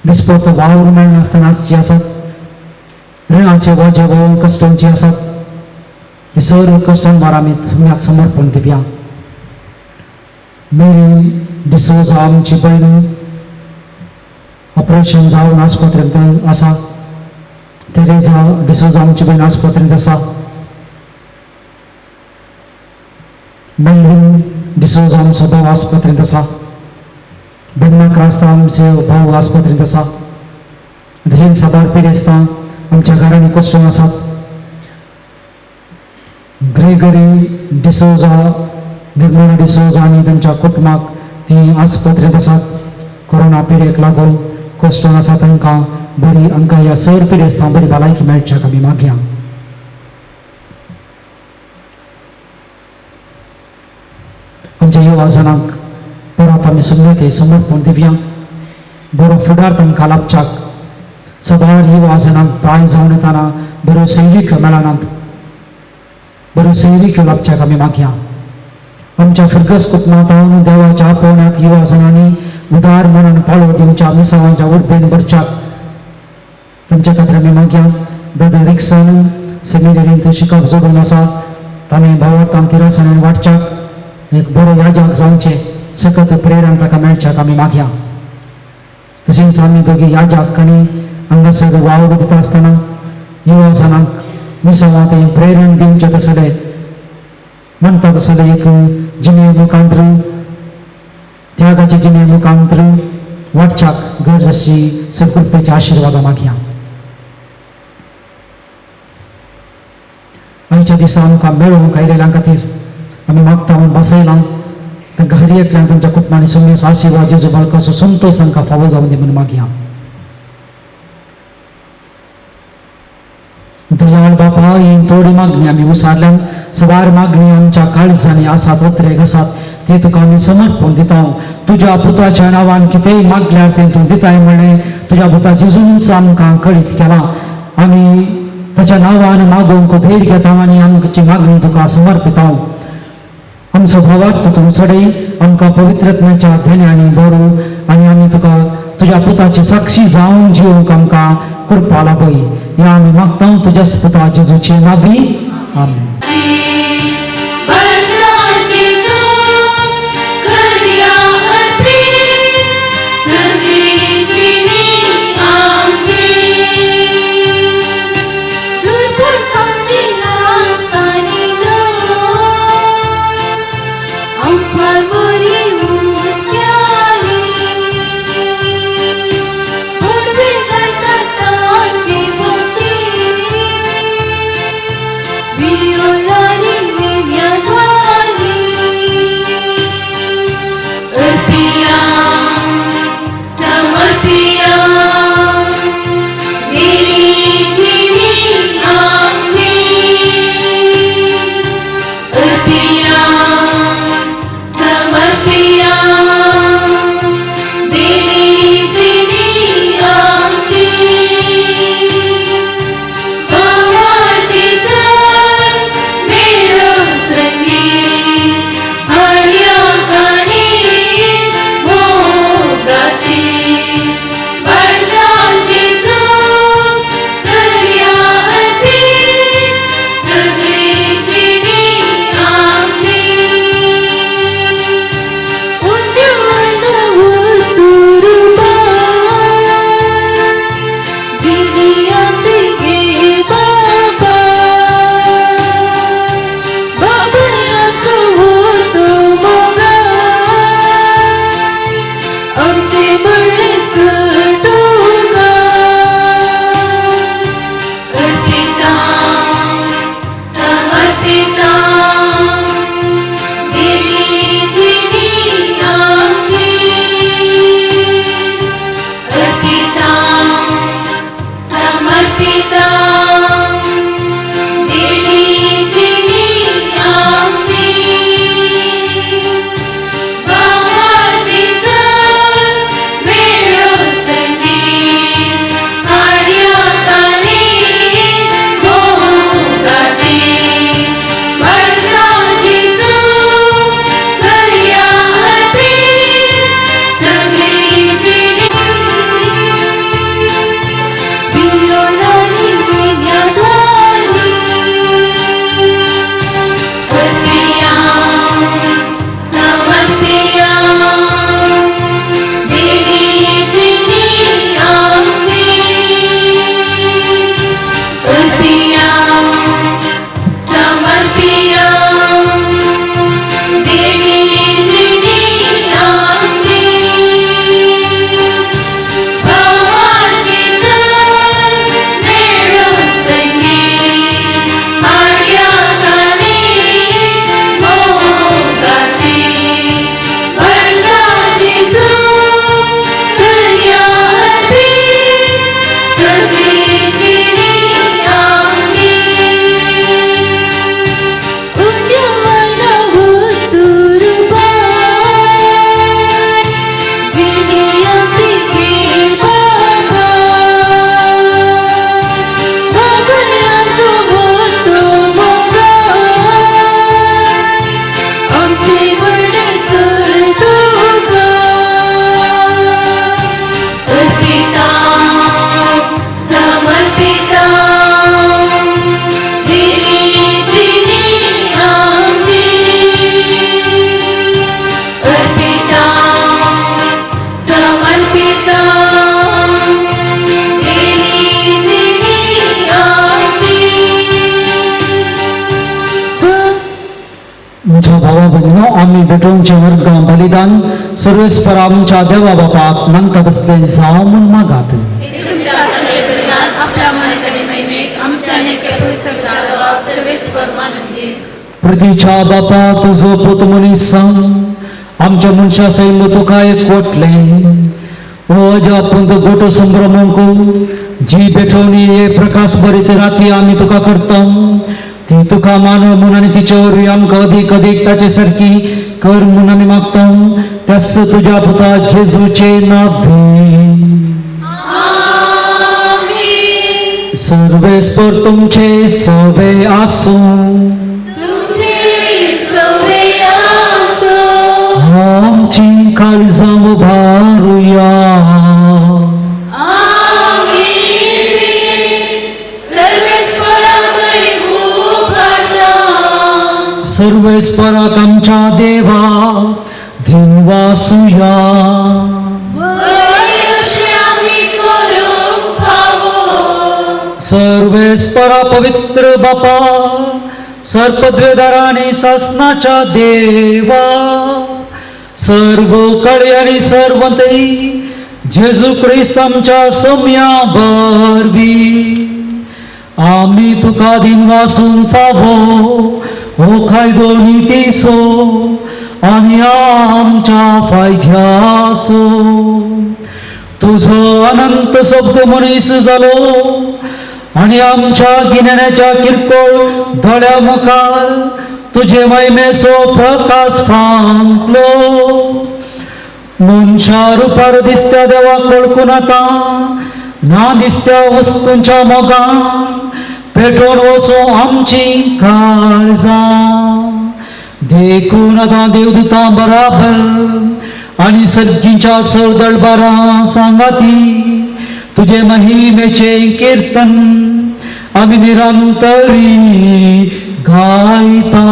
दिसपडतो वावर मेळनासतना आसची आसात रिणाचे वजे भोव कश्टांची आसात हे सर्व कश्टांभार आमी तुमच्याक समर्पण दिवया. मेरी डिसोजा आमची भयण ऑपरेशन जावन आस्पत्रेंत आसा. तेरेजा डिसोजा आमची भयण आस्पत्रेंत आसा. मेल्विन डिसोजा आमचो भाव आस्पत्रेंत आसा. बेन्ना क्रास्ता आमचे भाव आस्पत्रेंत आसा. तशेंच साबार पिडेस्तां आमच्या घरांनी कश्ट आसात. ग्रेगरी डिसोजा निर्मला डिसोजा आनी तांच्या कुटुंबाक ती आस्पत्रेंत आसात. कोरोना पिडेक लागून कश्ट आसा तांकां बरी हांकां ह्या सर पिडेस्तां बरी भलायकी मेळच्याक आमी मागया. आमच्या युवा जणांक परत आमी सुन्नते समर्पण दिवया. बरो फुडार तांकां लाभच्याक सदां युवा जणांक प्राय जावन येतना बऱ्यो सैरीक मेळनात बऱ्यो सैरीक लाभच्याक आमी मागया. आमच्या फिरगस कुटुंबांत देवाच्या आपोवण्याक युवा जणांनी उदार मनान पाळो दिवच्या मिसावांच्या उर्बेन भरच्याक तांच्या खातीर आमी मागया. ब्रदर रिक्सन सेमिनरींत शिकप जोडून आसा, ताणें भावार्थान तिरासाणेन वाडच्याक एक बरो याजक जावचें सकत प्रेरण ताका मेळच्याक आमी मागया. तशेंच आमी दोगी याजक आनी हांगासर वावर दिता आसतना युवा जाणांक मिसावांत प्रेरण दिवचें तसलें म्हणटा तसलें एक जिणे मुखांत्र त्यागाचे जिणे मुखांत्र वाडच्याक गरज अशी सकृपेच्या आशिर्वादा मागया. आयच्या दिसा आमकां मेळोवंक आयिल्ल्या खातीर आमी मागता म्हूण बसयलां. तांकां हर एकल्यान तांच्या कुटुंबांनी सुमेस आशिर्वाद जेजू बाळकाचो संतोश तांकां फावो जावन दी म्हूण मागया. दयाळ बापा, ही थोडी मागणी आमी उसारल्यान सदार मागणी आमच्या काळजांनी आसात, उतरेक आसात, ते तुका आमी समर्पण दिता. तुज्या पुताच्या नांवान कितेंय मागल्यार तें तूं दिताय म्हणलें तुज्या पुता जेजूनच आमकां कळीत केलां. आमी ताच्या नांवान मागूंक धैर्य घेता आनी आमची मागणी तुका समर्पिता. आमचो भावार्थ तूं चडय आमकां पवित्रत्म्याच्या धन्यांनी भरू आनी आमी तुका तुज्या पुताची साक्षी जावन जिवंक आमकां कृपा लाभय. ह्या आमी मागता तुज्या पुता जेजूचे नावी, आमेन. We are आमच्या भावा भयणीनो आमी भेटोवचे वर्गां बलिदान सर्वेस्पर आमच्या देवा बापाक मानता तसलें जावं म्हूण मागात. पृथ्वीच्या बापा तुजो पूत मनीस सांग आमच्या मनशा सैम तुका एकवटलें ओ अजापूंत गोटो संभ्रमूंक जी भेटवणी हे प्रकाश बरीत राती आमी तुका करता ती तुका मानव म्हूण आनी तिचे वरवीं आमकां अदीक अदीक ताचे सारकी कर म्हूण आमी मागता त्याच तुज्या पुता जेजूचे नावे. सर्वेस्पर तुमचे सवे आसूं. आमची काळजां उबारुया. सर्वेस्पराक आमच्या देवा धिनवासुया. सर्वेस्परा पवित्र बापा सर्पद्वेदार आनी सासनाच्या देवा सर्व कळे आनी सर्वंतई जेजू क्रिस्त आमच्या सम्या वरवीं आमी तुका दिनवासून फावो हो कायदो नितीचो आनी आमच्या फायद्याचो. तुजो अनंत शब्द मनीस जालो आनी आमच्या गिन्यानाच्या किरकोळ दोळ्या मुखार तुजे महिमेचो प्रकाश फांकलो. मनशा रुपार दिसत्या देवाक वळखून आतां ना दिसत्या वस्तूंच्या मोगान पेटोवन वचूं आमची काळजां. देखून आतां देवदुतां बराबर आनी सगळींच्या चवदळबारां सांगाती तुजे महिमेचें किर्तन आमी निरंतरी गायता.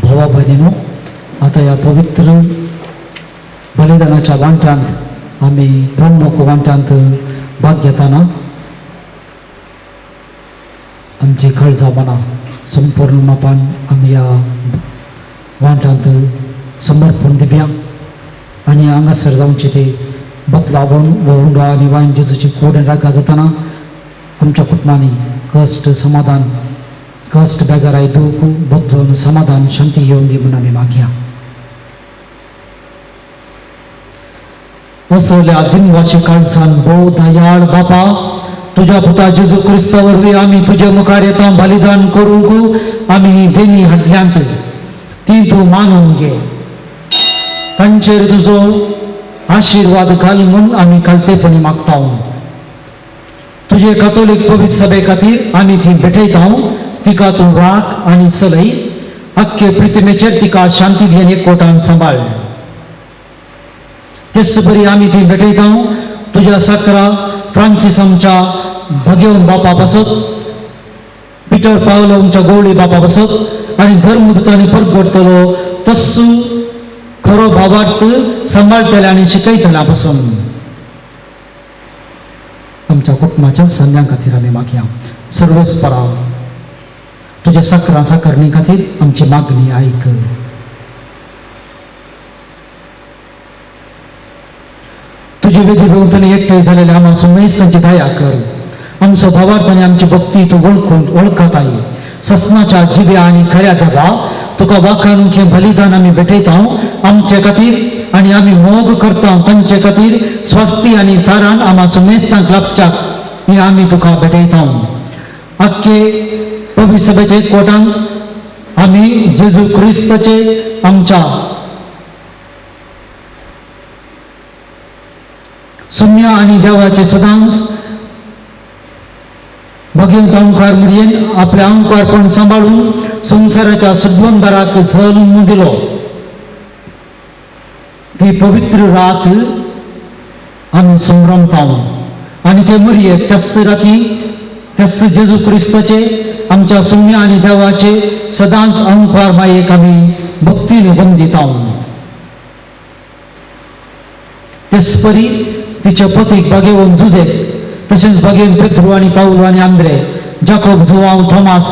भावा भयणीनो आतां ह्या पवित्र बलिदानाच्या वांट्यांत आमी ब्रह्मक वांट्यांत भाग घेताना आमची काळजां मनां संपूर्ण मापान आमी ह्या वांट्यांत समर्पण दिवया आनी हांगासर जावचे ते बदलावून उंडो आनी वायन जेजूची कोड आनी रागा जाताना आमच्या कुटुंबांनी कश्ट समाधान कश्ट बेजाराय दूख बदलून समाधान शांती येवन दी म्हूण आमी मागया. असल्या दिनवाशी काळजान भोव दयाळ बापा तुज्या पुता जेजू क्रिस्ता वरवीं आमी तुज्या मुखार येता बलिदान करूंक आमी देणी हाडल्यांत ती तूं मानून घे. तांचेर तुजो आशिर्वाद घाल म्हूण आमी खालतेपणी मागता. तुजे कथोलीक पवित्र सभे खातीर आमी ती भेटयता. तिका तूं राख आनी चलय. अख्खे प्रितिमेचेर तिका शांती दी आनी एकवटान सांबाळ. तेच बरी आमी ती भेटयता तुज्या सकरा फ्रांसीस आमच्या भगेवन बापा पासत, पिटर पावलो आमच्या गवळी बापा पासत आनी धर्मदूतांनी परगटतलो तस्सू खरो भावार्थ सांबाळटले आनी शिकयतल्या पासून आमच्या कुटुंबाच्या संध्यां खातीर आमी मागया. सर्वेस्परा तुज्या सकरा साकरणी खातीर आमची मागणी आयक. तुजी वेदी भोंवतणी एकठांय जालेले आम्हा समेस्तांची दया कर. आमचो भावार्थ आनी आमची भक्ती तूं वळखून वळखताय. ससनाच्या जिव्या आनी खऱ्या देवा तुका वाखाणूंक हें बलिदान आमी भेटयता आमचे खातीर आनी आमी मोग करता तांचे खातीर स्वस्ती आनी तारान आमा सुमेस्तांक लाभच्याक हें आमी तुका भेटयता. आख्खे पवित्र सभेचे एकवटान आमी जेजू क्रिस्ताचे आमच्या सुम्या आनी देवाचे सदांच भगवंत अंकार मुरयेन आपल्या अंकारपण सांबाळून संवसाराच्या सुद्वंदराक जल्म दिलो. ती पवित्र रात आमी संभ्रमता आनी ते मुरयेक त्याच राती त्याच जेजू क्रिस्ताचे आमच्या सुम्या आनी देवाचे सदांच अंकार मायेक आमी भक्तीन वंदिता. तेचपरी तिच्या पतीक बागेवन जुजेफ तशेंच बागेवन पेत्रू आनी पावलो आनी Andre, Jacob, Joao, Thomas,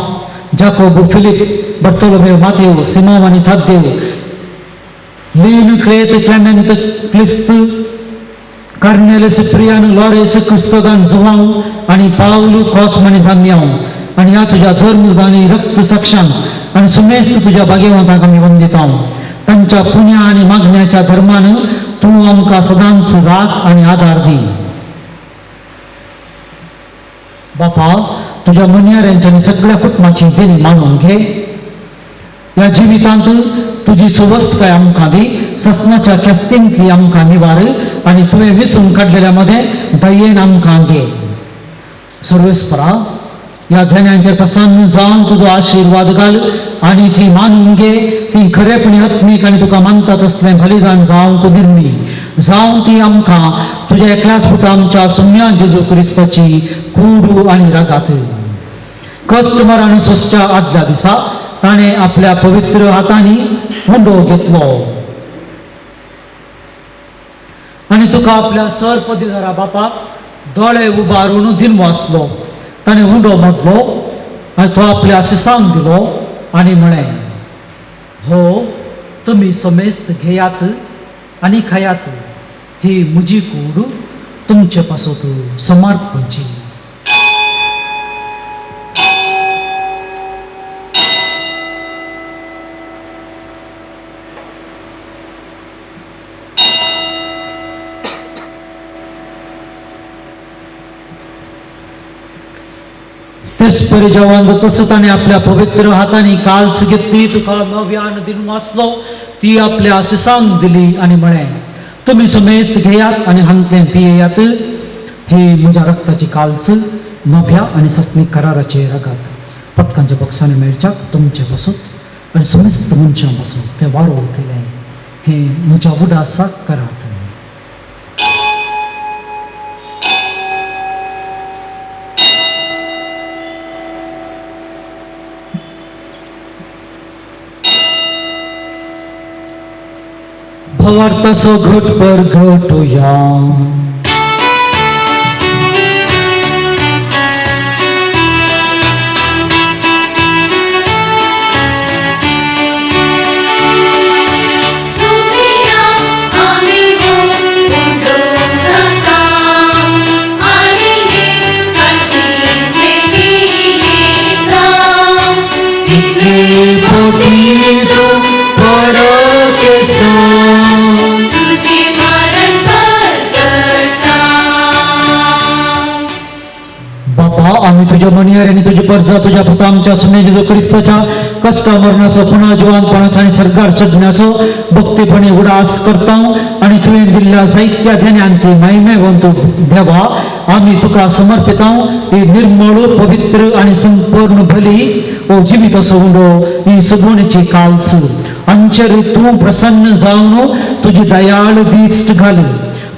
Jacob, Philip, Bartolomeo, Mateo, Simao आनी थाद्देव, लीन, क्रेत, क्लेमेंत, क्लिस्त, कार्नेल, सिप्रियान, लॉरेस, क्रिस्तोदान, जुवांव आनी पावलू, कॉस्म आनी दाम्यांव आनी ह्या तुज्या धर्म आनी रक्त साक्षांक आनी सुमेस्त तुज्या भाग्यवंतांक आमी वंदिता. तांच्या पुण्या आनी मागण्याच्या धर्मान तूं आमकां सदांच राख आनी आदार दी. बापा, तुज्या मनयाऱ्यांच्या आनी सगळ्या कुटुंबाची देणी मानून घे. ह्या जिवितांत तुजी सुवस्थकाय आमकां दी, ससनाच्या ख्यास्तींतली आमकां निवार आनी तुवें विसून काडलेल्या मदें दयेन आमकां घे. सर्वेस्परा, ह्या ध्यानांचेर प्रसन्न जावन तुजो आशिर्वाद घाल आनी ती मानून घे. ती खरेपणी आत्मीक आनी तुका मानता तसलें बलिदान जावंक निर्मी जावं ती आमकां तुज्या एकल्याच पुता आमच्या सुम्या जेजू क्रिस्ताची कुडू आनी रागात. कश्ट मरण सोंसच्या आदल्या दिसा ताणें आपल्या पवित्र हातांनी हुंडो घेतलो आनी तुका आपल्या सर पदवीधरा बापाक दोळे उबारून दिनवासलो. आसलो. ताणें हुंडो मोडलो आनी तो आपल्या शिसांक दिलो आनी म्हळें, हो तुमी समेस्त घेयात आनी खायात, ही म्हजी कूड तुमचे पासत समर्पणची. तेचपरी जेवण तसो ताणें आपल्या पवित्र हातांनी काल्स घेतली, तुका नव्यान दिनवासलो, ती आपल्या शिसांक दिली आनी म्हळें, तुमी समेस्त घेयात आनी हांतलें पियेयात, ही म्हज्या रक्ताची काल्स नव्या आनी सस्नीक कराराचे रगत. पतकांच्या बॉक्सांनी मेळच्याक तुमचे पासत आनी समेस्त मनशां पासत तें वारो वतलें, हें म्हज्या उडासाक करात. भवार्थाचो घट पर घटुया. आमी तुज्या मनियार आनी तुजी परजा तुज्या पुता आमच्या सुने जेजू क्रिस्ताच्या कश्टा मरणाचो पुनः जिवानपणाचो आनी सरकार सजण्याचो भक्तीपणी उडास करता आनी तुवें दिल्ल्या जायत्या ध्यानान ती महिमेवंत देवा आमी तुका समर्पिता. ही निर्मळ पवित्र आनी संपूर्ण बली ओ जिवीत असो उंडो ही सगवणेची काल्स आमचेर तूं प्रसन्न जावन तुजी दयाळ दिश्ट घाल.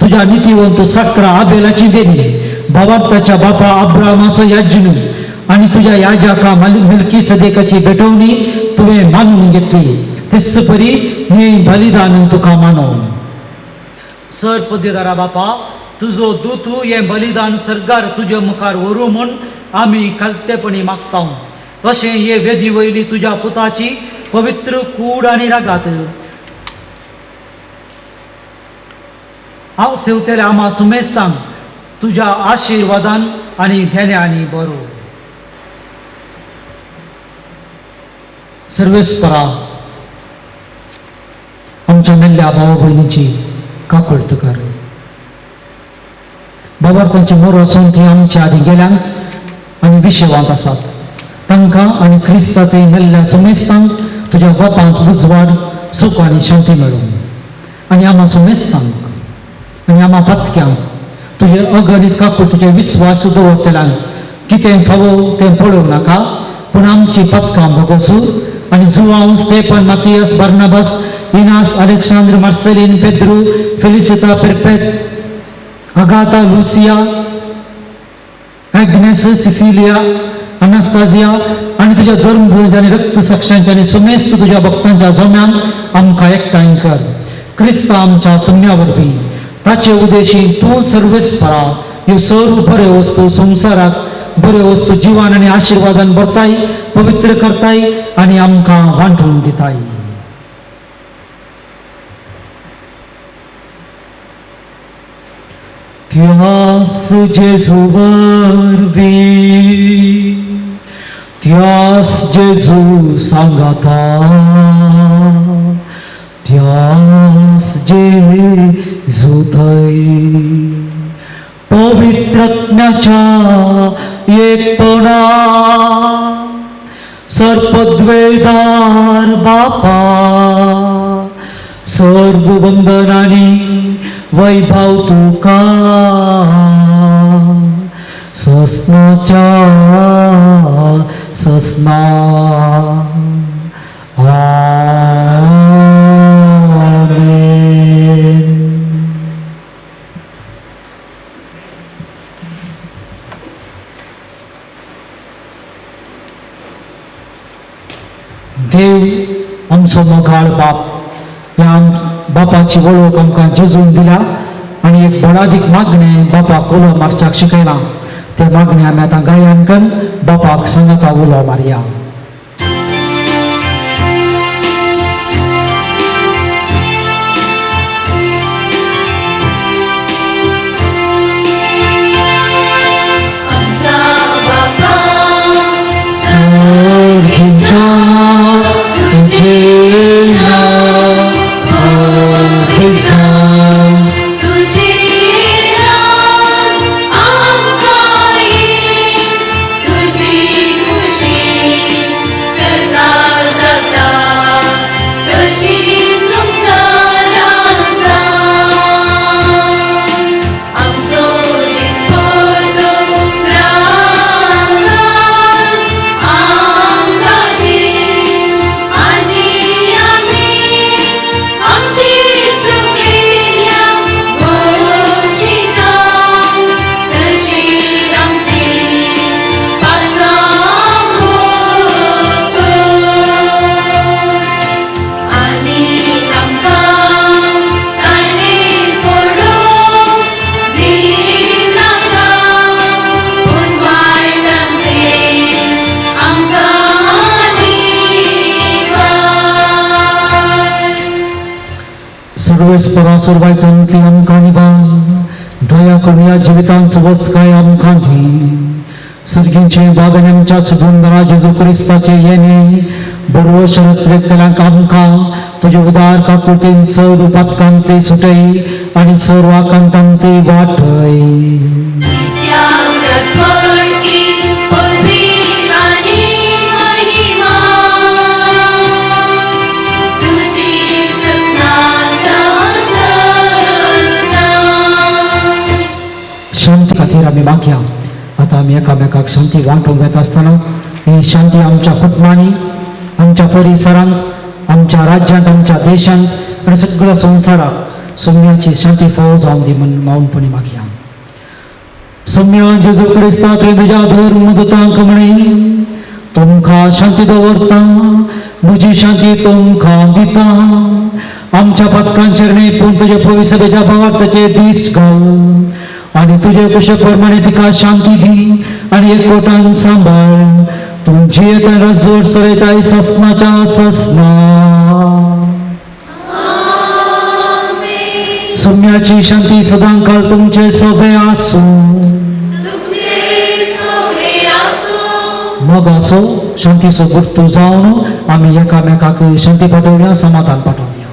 तुज्या नितीवंत सक्रा आबेलाची देणी भावार्थाच्या बापा अब्रामाचो याज्ञ आनी तुज्या याजाका मिल्की सदेकाची भेटवणी तुवें मानून घेतली. तेच परी हें बलिदान तुका मानो. सर पदवीधरा बापा, तुजो दूत हें बलिदान सरकार तुज्या मुखार व्हरूं म्हूण आमी खालतेपणी मागता. तशें हे वेदी वयली तुज्या पुताची पवित्र कूड आनी रागात हांव सेवतेल्या आमा सुमेस्तांक तुज्या आशिर्वादान आनी ध्यानांनी बरो. सर्वेस्परा, मेल्ल्या भाव भयणीची काकुळट कर. बाबर तांची मोर आसून ती आमच्या आदी गेल्यांक आनी विशेवांत आसात तांकां आनी क्रिस्ता ते मेल्ल्या सुमेस्तांक तुज्या गोपांत उजवाड सुख आनी शांती मेळूं आनी आमा सुमेस्तांक आनी आमा पत्क्यांक तुजे अगणीत काकुळटीचे विस्वास दवरतल्यांक कितें फावो तें पळोवं नाका पूण आमची पदकां भोगोसू आनी Joao Stephen Mathias Barnabas Inas Alexandre Marcelin Pedro Felicita Perpet Agatha Lucia Agnes Cecilia Anastasia आनी तुज्या धर्मभूज आनी रक्त साक्षांच्या आनी सुमेस्त तुज्या भक्तांच्या जम्यान आमकां एकठांय कर. क्रिस्ता आमच्या सुम्या वरवीं ताचे उदेशी तूं सर्वेस्परा ह्यो सर्व बऱ्यो वस्तू संवसाराक बऱ्यो वस्तू जिवान आनी आशिर्वादान भरताय पवित्र करताय आनी आमकां वांटून दिताय. त्यास जेजू वरवीं त्यास जेजू सांगाता त्यास जेजू थंय पवित्रज्ञाच्या एकपणा सर्पद्वेदार बापा सर्व वंदनानी वैभव तुका ससनाच्या ससना. आमेन. देव आमचो मोगाळ बाप ह्या बापाची वळख आमकां जेजून दिल्या आनी एक बळादीक मागणें बापाक उलो मारच्याक शिकयलां. ते मागणें आमी आतां गायन करून बापाक सांगाता उलो मारया. सर्वायतांतली आमकां निभान दया करून ह्या जिवितांत सवस्काय आमकां दी. सर्गींचे बाब आनी आमच्या सुदंदरा जेजू क्रिस्ताचे येणे बरो शरत व्यक्तल्यांक आमकां तुजे उदार काकुळटीन सर्व पातकांतली सुटय आनी सर्व आकांतांतली वाटय. शांती खातीर आमी मागया. आतां आमी एकामेकाक शांती वांटूंक वेता आसतना ही शांती आमच्या कुटुंबांनी आमच्या परिसरांत आमच्या राज्यांत आमच्या देशांत आनी सगळ्या संवसाराक सौम्याची शांती फावो जावन दी म्हूण मौनपणी मागया. सौम्या जेजू क्रिस्ता तुवें तुज्या धर्मदूतांक म्हळें तुमकां शांती दवरता म्हजी शांती तुमकां दिता. आमच्या पातकांचेर न्हय पूण तुज्या पवित्र भावार्थाचे दीस घाल आनी तुजे कुशे प्रमाणे तिका शांती दी आनी एकवटान सांबाळ. तुमची येताना जोड चलयताय ससनाच्या ससना. सौम्याची शांती सदांकाळ तुमचे सोबे आसूं. मग असो शांतीचो गुर्तू जावन आमी एकामेकाक शांती पाठोवया समाधान पाठोवया.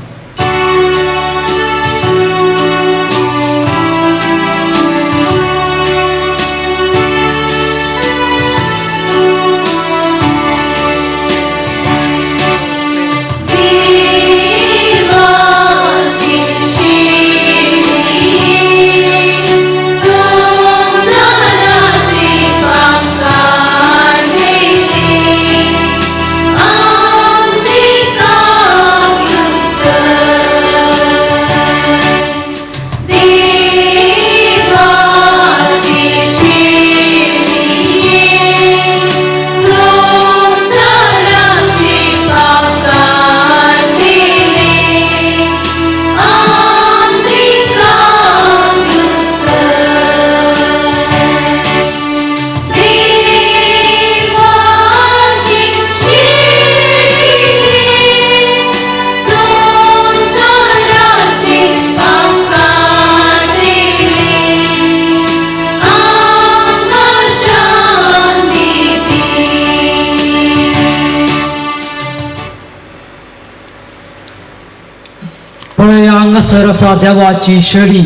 पळय हांगासर आसा देवाची शेळी,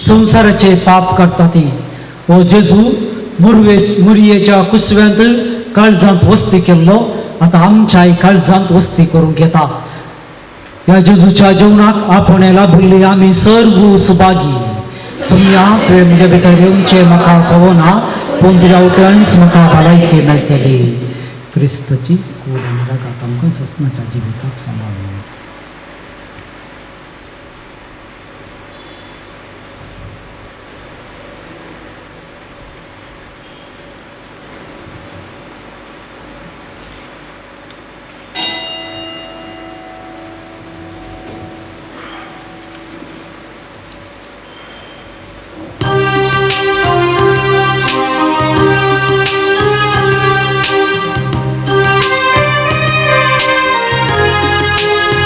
संवसाराचे पाप काडटा ती. हो जेजू मुरयेच्या कुसव्यांत काळजांत वस्ती केल्लो, आतां आमच्याय काळजांत वस्ती करूंक येता. ह्या जेजूच्या जेवणाक आपण लाभिल्ली आमी सर्व सुभागी. सोम्या, तुवें म्हज्या भितर येवचें म्हाका फावना, पूण तुज्या उपरांत म्हाका भलायकी मेळटली. क्रिस्ताची कूड आनी रगत आमकां सस्नाच्या जिविताक सांबाळूं. Thank you.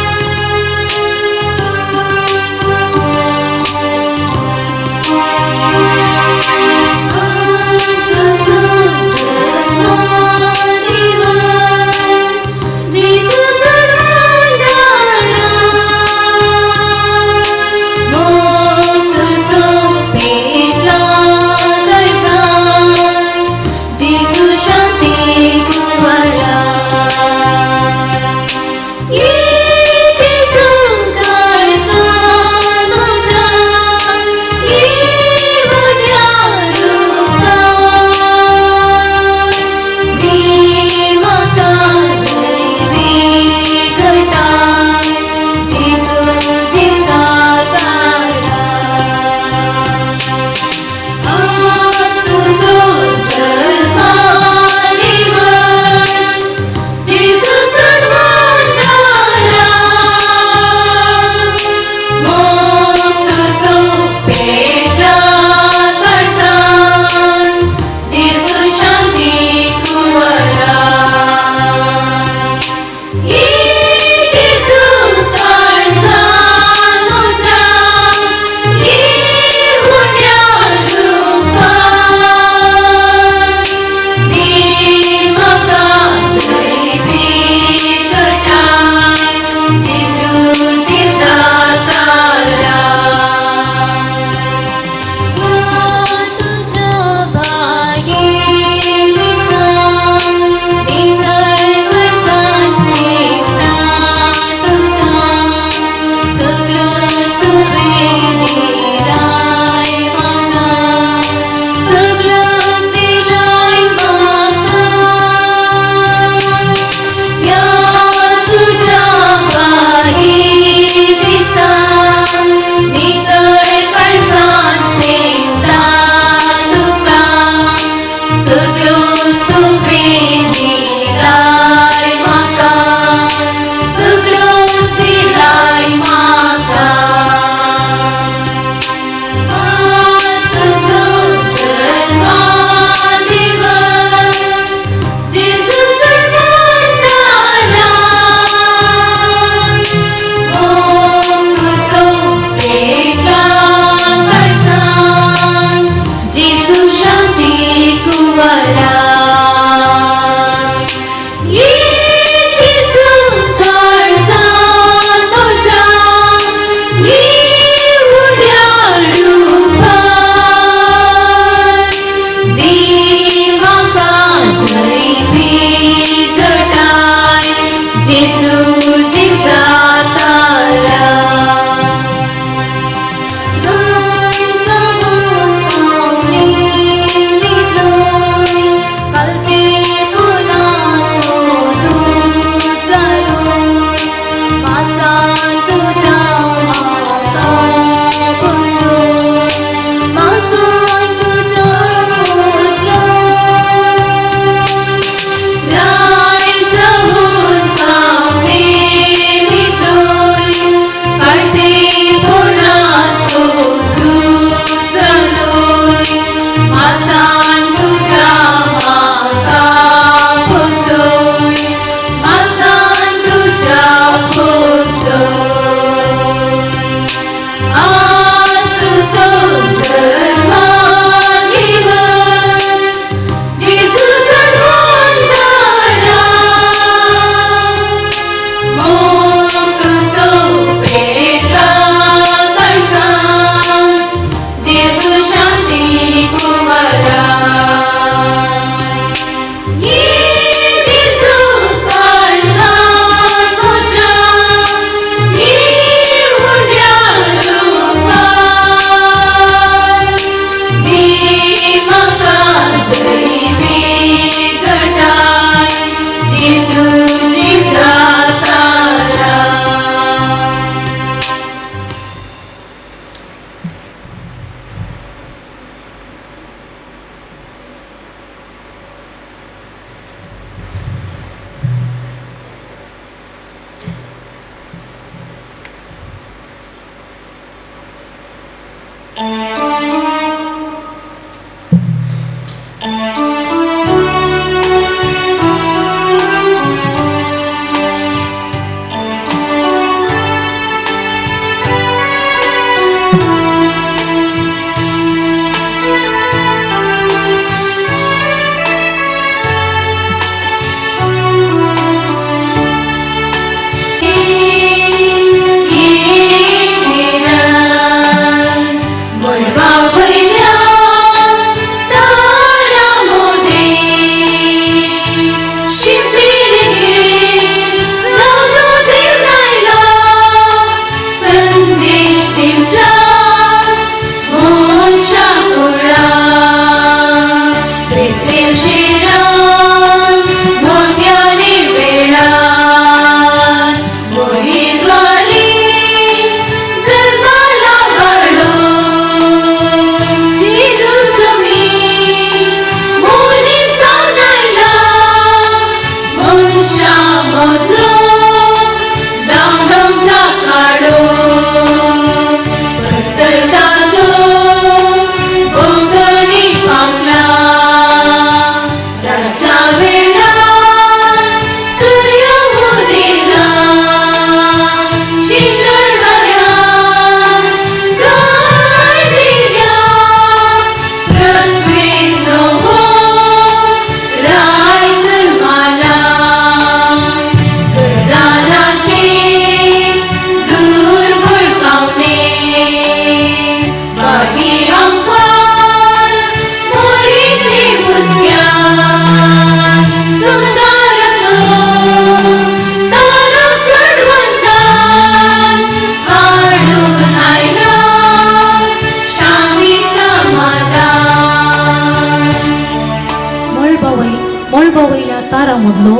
तारा मदलो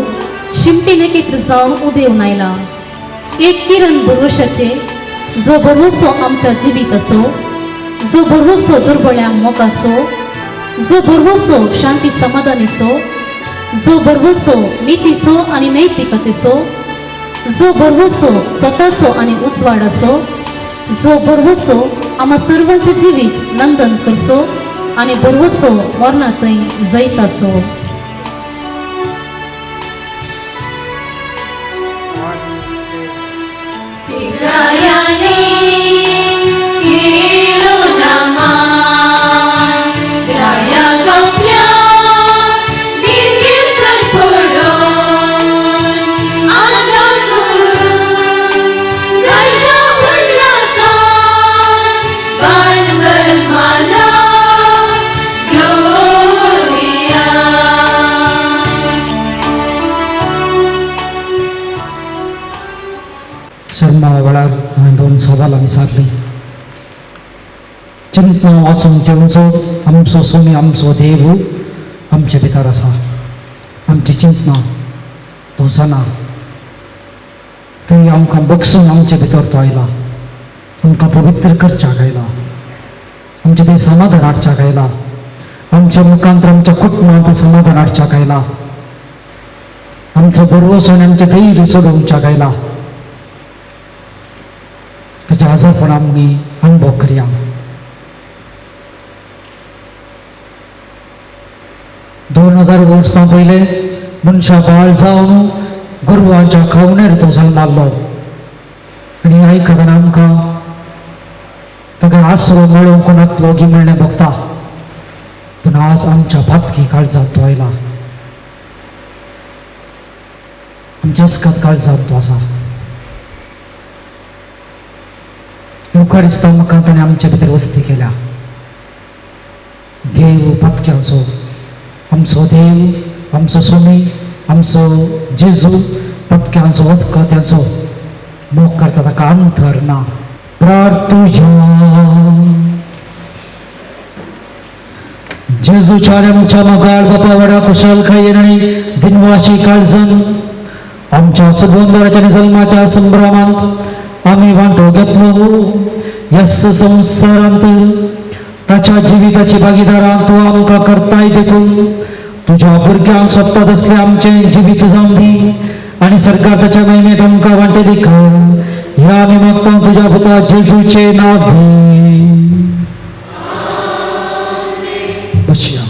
शिमटी नखेत्र जावन उदेवन आयला. एक किरण भरवशाचे, जो भरवसो आमच्या जिविताचो, जो भरवसो दुर्बळ्यांक मोगाचो, जो भरवसो शांती समाधानीचो, जो भरवसो नितीचो आनी नैतिकतेचो, जो भरवसो स्वताचो आनी उजवाडाचो, जो भरवसो आम्हा सर्वांचे जिवीत नंदन करचो आनी भरवसो मरणा थंय जैताचो. शर्मा वेळार हांवें दोन सवालां विचारलीं. चिंतना वाचून ठेवचो आमचो स्वामी, आमचो देव आमचे भितर आसा. आमची चिंतना तो जाणा, थंय आमकां बगसून आमचे भितर तो आयला, आमकां पवित्र करच्याक आयला, आमचें तें समाधान हाडच्याक आयला, आमच्या मुखांत आमच्या कुटुंबांत समाधान हाडच्याक आयला, आमचो भरवसो आनी आमचें धैर्य चडोवच्याक आयला. ताच्या आजारपण आमी अनुभव करया. दोन हजार वर्सां पयलें मनशां बाळ जावन गोरवांच्या खावणेर तो जल्माल्लो आनी आयकतना आमकां ताका आसरो मेळोवंक नातलो गी म्हणलें भोगता, पूण आज आमच्या पातकी काळजांत तो आयला, आमच्या अस्कत काळजांत तो आसा. येवकारिस्तांव म्हाका ताणें आमच्या भितर वस्ती केल्या. देव पातक्यांचो आमचो देव, आमचो स्वामी, आमचो जेजू पत्क्यांचो वचकत्यांचो मोग करता, ताका अंतर ना. प्रार्थुया. जेजूच्या आनी आमच्या मोगाळ बापा वडा कुशलकायेन आनी दिनवाशी काळजान आमच्या सुगंधराच्या आनी जल्माच्या संभ्रमांत आमी वांटो घेतलो. यस संवसारांत ताच्या जिविताची भागीदारां तूं आमकां करताय देखून तुज्या भुरग्यांक सोदता तसलें आमचें जिवीत जावं दी आनी सरकार ताच्या महिमेंत आमकां वांटेली कर. ह्या आमी मागता तुज्या पुता जेजूचें नांव दी. बसया.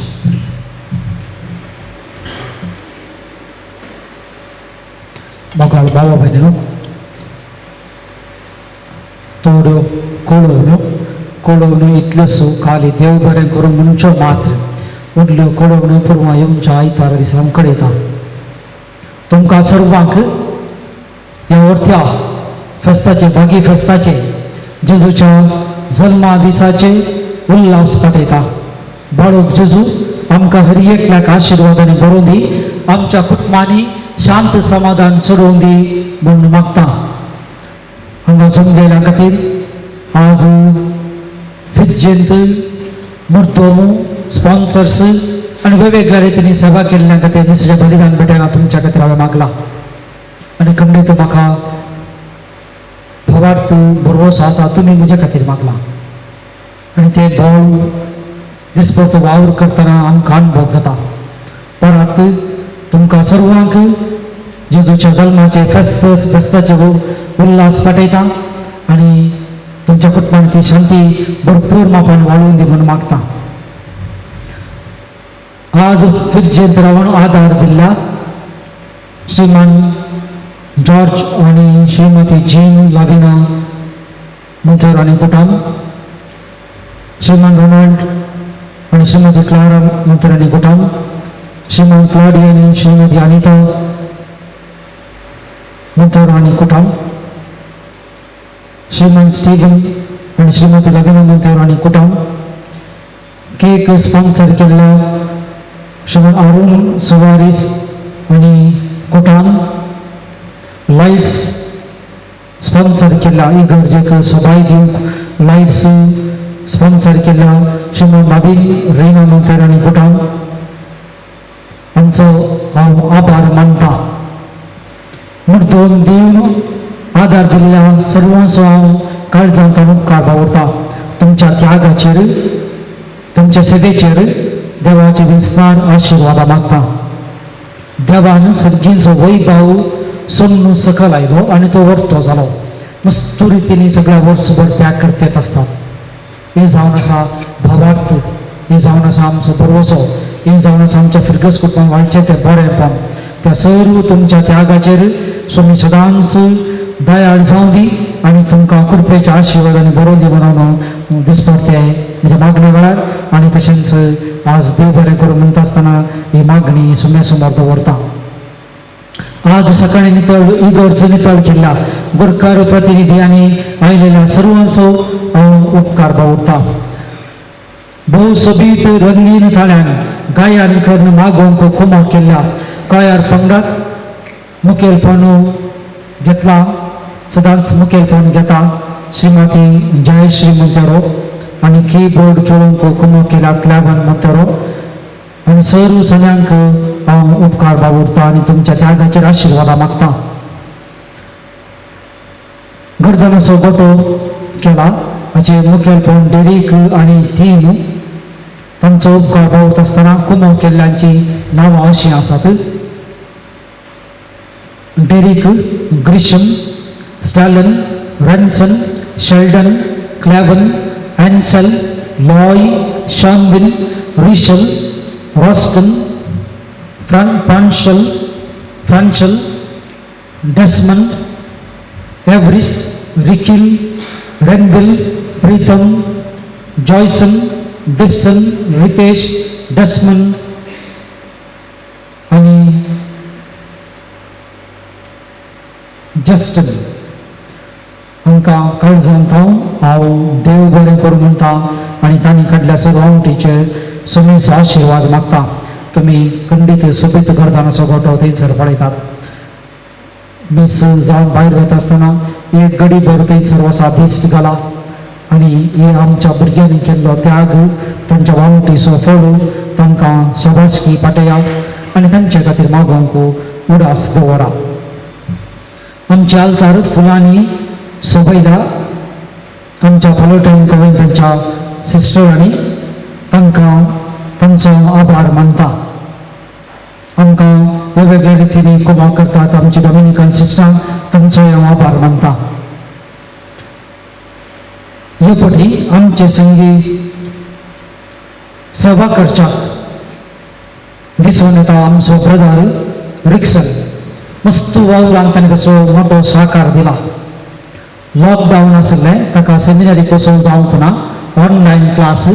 मोगाळ बाबा भयणीनो, थोड्यो कळोवण्यो कळोवण्यो इतल्योसो खाली देव बरें करूं म्हणच्यो मात्र उरल्यो कळोवण्यो पुर्वा येवच्या आयतारा दिसा आमकां येता. तुमकां सर्वांक ह्या वर्त्या फेस्ताचे भागी फेस्ताचे जेजूच्या जल्मा दिसाचे उल्हास पाठयता. बाळूक जेजू आमकां हर एकल्याक आशिर्वाद आनी बरोवन दी, आमच्या कुटुंबांनी शांत समाधान चडोवन दी म्हूण मागता. हांगा जमलेल्या खातीर आज फिरजेंत मुर्तोमू स्पॉन्सर्स आनी वेगवेगळ्या रितींनी सेवा केल्ल्या खातीर दुसऱ्या बलिदान भेटयला तुमच्या खातीर हांवें मागला. आनी खंडीत म्हाका भावार्थ भरवसो आसा तुमी म्हजे खातीर मागला आनी ते भाव दिसभरचो वावर करतना आमकां अनुभव जाता. परत तुमकां सर्वांक जेजूच्या जल्माचे फेस्त फेस्ताचे उल्हास पाठयता आनी तुमच्या कुटुंबान ती शांती भरपूर मापान वाडोवन दी म्हूण मागता. आज फिरजेंत रावन आदार दिल्ल्या श्रीमान जॉर्ज आनी श्रीमती जीन लाविना मंथोर आनी कुटाम, श्रीमान रोनाल्ड आनी श्रीमती क्लारा मंथोर आनी कुटाम, श्रीमान क्लाडी आनी श्रीमती अनिता मंथोर आनी कुटाम, श्रीमान स्टीवन आनी श्रीमती लगिना मंथोर आनी कुटाम, केक स्पॉन्सर केल्लो श्रीमान अरुण सुवारीस आनी कुटाम, लायट्स स्पॉन्सर केल्ल्या इगर्जेक सोबाय दिवंक लायट्स स्पॉन्सर केल्ल्या श्रीमान बाबीन रेना मंथोर आनी कुटाम, हांचो हांव आभार मानता. मुर्दोन दिवन आदार दिल्ल्या सर्वांचो हांव काळजांत उपकार दवरता. तुमच्या त्यागाचेर, तुमच्या सेवेचेर देवाचे विस्तार आशिर्वादा मागता. देवान सर्गींचो वैभाव सोडून सकल आयलो आनी तो वर्तो जालो. मस्त रितीन सगळ्या वर्सभर त्याग करतेत आसतात. हें जावन आसा भावार्थ, हें जावन आसा आमचो भरवसो, हें जावन आसा आमच्या फिरगस कुटुंबान वाडचें तें बरेंपण. त्या सर्व तुमच्या त्यागाचेर स्वामी सदांच दयाळ जावं दी आनी तुमकां कृपेच्या आशिर्वाद आनी बरोवन दी म्हणून दिसपडटे म्हज्या मागण्या वेळार. आनी तशेंच आज देव बरें करूं म्हणटा आसतना ही मागणी सुम्या समोर दवरता. आज सकाळी नितळ इगर्ज नितळ केल्ल्या गोरकार प्रतिनिधी आनी आयलेल्या सर्वांचो हांव उपकार दवरता. भोव सोबीत रंगीन थाळ्यान गायन करून मागोवंक कुमक केल्ल्या कायार पंगडाक मुखेलपण घेतला, सदांच मुखेलपण घेता श्रीमती जयश्री मोंतेरो आनी कीबोर्ड खेळूंक कुमक केल्या क्लॅवन मोंतेरो आनी सर्व सगळ्यांक हांव उपकार बाबुरता आनी तुमच्या त्यागाचेर आशिर्वादा मागता. गर्दनाचो गोटो केला हाचे मुखेलपण डेरीक आनी टीम तांचो उपकार बाबुरता आसतना कुमक केल्ल्यांची नांवां अशीं आसात: Derek, Grisham, Stalin, Ranson, Sheldon, Claven, Ansel, Loy, Shanwin, Rishal, Roston, Franchel, Franchel, Desmond, Everis, Rikil, Renville, Pritam, Joyson, Dipson, Ritesh, Desmond आनी जस्टन. हांकां काळजांत हांव देव बरें करूं म्हणटा आनी तांणी काडल्या सर्व टिचर सुमीचो आशिर्वाद मागता. तुमी खंडीत सोबीत गर्दानाचो गोटो थंयसर पळयतात. मीस जावन भायर वता आसतना एक गडी भर थंयसर वसा बेस्ट घाला आनी हे आमच्या भुरग्यांनी केल्लो त्याग तांच्या वावटीचो फळ तांकां शाबासकी पाटया आनी तांचे खातीर मागोवंक उडास दवरा. आमच्या आल्तार फुलांनी सोबयला आमच्या फलोटन कवीन तांच्या सिस्टरांनी तांकां तांचो आभार मानता. आमकां वेगवेगळ्या रितींनी कुमाव करतात आमची डॉमिनिकन सिस्टर तांचो हांव आभार मानता. हे पटी आमचे संगी सेवा करच्याक दिसून येता आमचो ब्रदर रिक्सन मस्त वावरान ताणें तसो मोटो सहकार दिला. लॉकडावन आशिल्लें ताका सेमिनारी कोसोवन जावंक ना, ऑनलायन क्लास,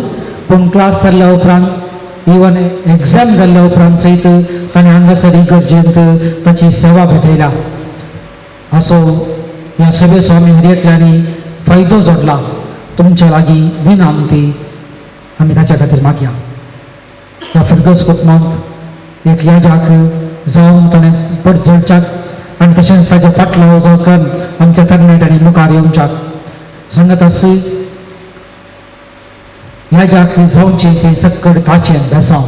पूण क्लास जाल्ल्या उपरांत इवन एग्जाम जाल्ल्या उपरांत सयत ताणें हांगासर इगर्जेंत ताची सेवा भेटयल्या. असो ह्या सभेचो आमी हर एकल्यांनी फायदो जोडला. तुमच्या लागीं विनंती आमी ताच्या खातीर मागया. ह्या फिरगस कुटुंबांत एक याजाक जावन ताणें पडझडच्याक आनी तशेंच ताच्या फाटलो जावन आमच्या तरणाट्यांनी मुखार येवच्याक सांगत आस याजाक जावचें तें सक्कड ताचें बेसांव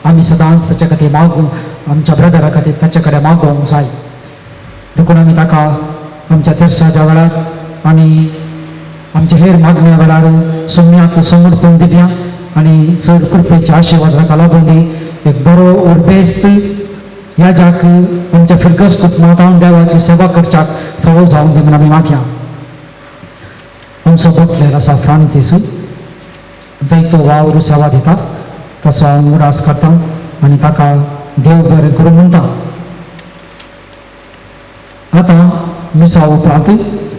आमी सदांच ताच्या खातीर मागूं, आमच्या ब्रदरा खातीर ताच्या कडेन मागोवंक जाय. देखून आमी ताका आमच्या तेर्साच्या वेळार आनी आमच्या हेर मागण्या वेळार सोम्याक समर्पण दिवया आनी चड कृपेचे आशिर्वाद ताका लागून दी. एक बरो उर्बेस्त ह्या जाक आमच्या फिरगस कुटुंबांत देवाची सेवा करच्याक फावो जावन दी म्हूण आमी मागया. आमचो बोटलेर आसा फ्रांसीस जायतो वावर सेवा दिता ताचो हांव उडास करता आनी ताका देव बरें करूं म्हणटा. आतां मिसा उपरांत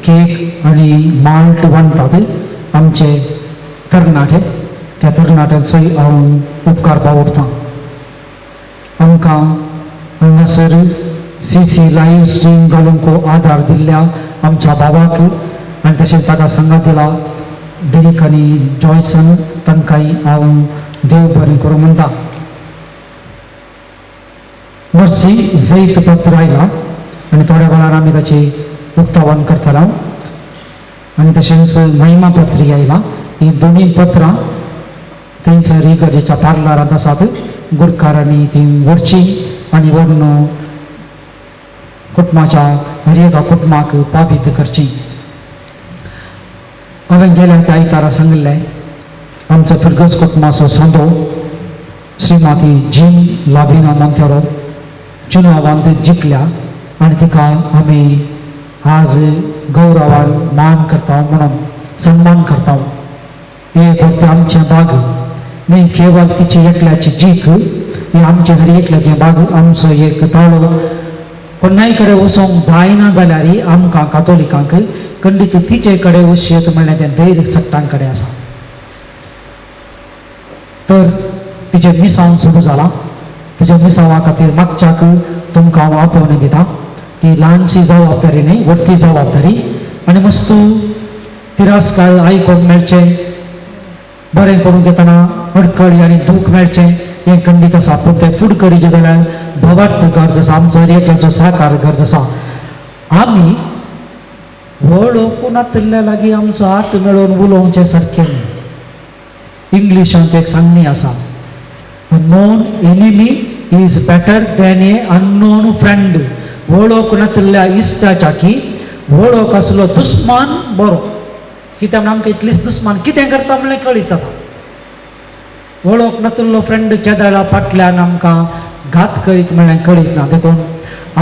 केक आनी माल्ट बांदतात आमचे तरणाटे, त्या तरणाट्यांचोय हांव उपकार पावरतां. आमकां हांगासर सी सी लायव्ह स्ट्रीम घालूंक आदार दिल्ल्या आमच्या बाबाक आनी तशेंच ताका सांगात दिला डेरीक आनी जॉयसन तांकांय हांव देव बरें करूं म्हणटा. वर्सी जैत पत्र आयलां आनी थोड्या वेळार आमी ताची उक्तावण करतले आनी तशेंच महिमा पत्री आयलां. ही दोनूय पत्रां थंयसर इगर्जेच्या पार्लरांत आसात. गुरकारांनी ती व्हरची आनी व्हरून कुटुंबाच्या हर एका कुटुंबाक पाबीत करची. हांवें गेल्या त्या आयतारा सांगिल्लें आमचो फिरगज कुटुंबाचो सांदो श्रीमती जीन लाविना मोंतेरो चुनावांत जिखल्या आनी तिका आमी आज गौरवान मान करता म्हणून सन्मान करता. एक वरती आमचें बाग न्ही केवल तिची एकल्याची जीख ही आमचें हर एकल्याचें बाग आमचो एक ताळो कोणाय कडेन वचोंक जायना जाल्यार आमकां कातोलिकांक खंडीत तिचे कडेन वचयेत म्हणल्यार तें धैर्य सट्टां कडेन आसा. तर तिचें मिसांव सुरू जालां. तिच्या मिसांवा खातीर मागच्याक तुमकां हांव आपोवणें दिता. ती ल्हानशी जबाबदारी न्ही, व्हडली जबाबदारी आनी मस्त तिरस्कार आयकूंक मेळचें, बरें करूंक येतना अडखळी आनी दूख मेळचें हें खंडीत आसा. पूण तें फूड करीचें जाल्यार भवार्थ गरज आसा, आमचो हर एकल्याचो साकार गरज आसा. आमी वळखूं नातिल्ल्या लागीं आमचो हात मेळोवन उलोवचें सारकें न्ही. इंग्लिशांत एक सांगणी आसा, A known enemy is better than a unknown friend. वळख नातिल्ल्या इश्टाच्या की वळख आसलो दुस्मान बरो. कित्याक म्हणून आमकां इतलीच दुस्मान कितें करता म्हणल्यार कळीत जाता. वळख नातिल्लो फ्रेंड केदाळा फाटल्यान आमकां घात करीत म्हणल्यार कळीत ना. देखून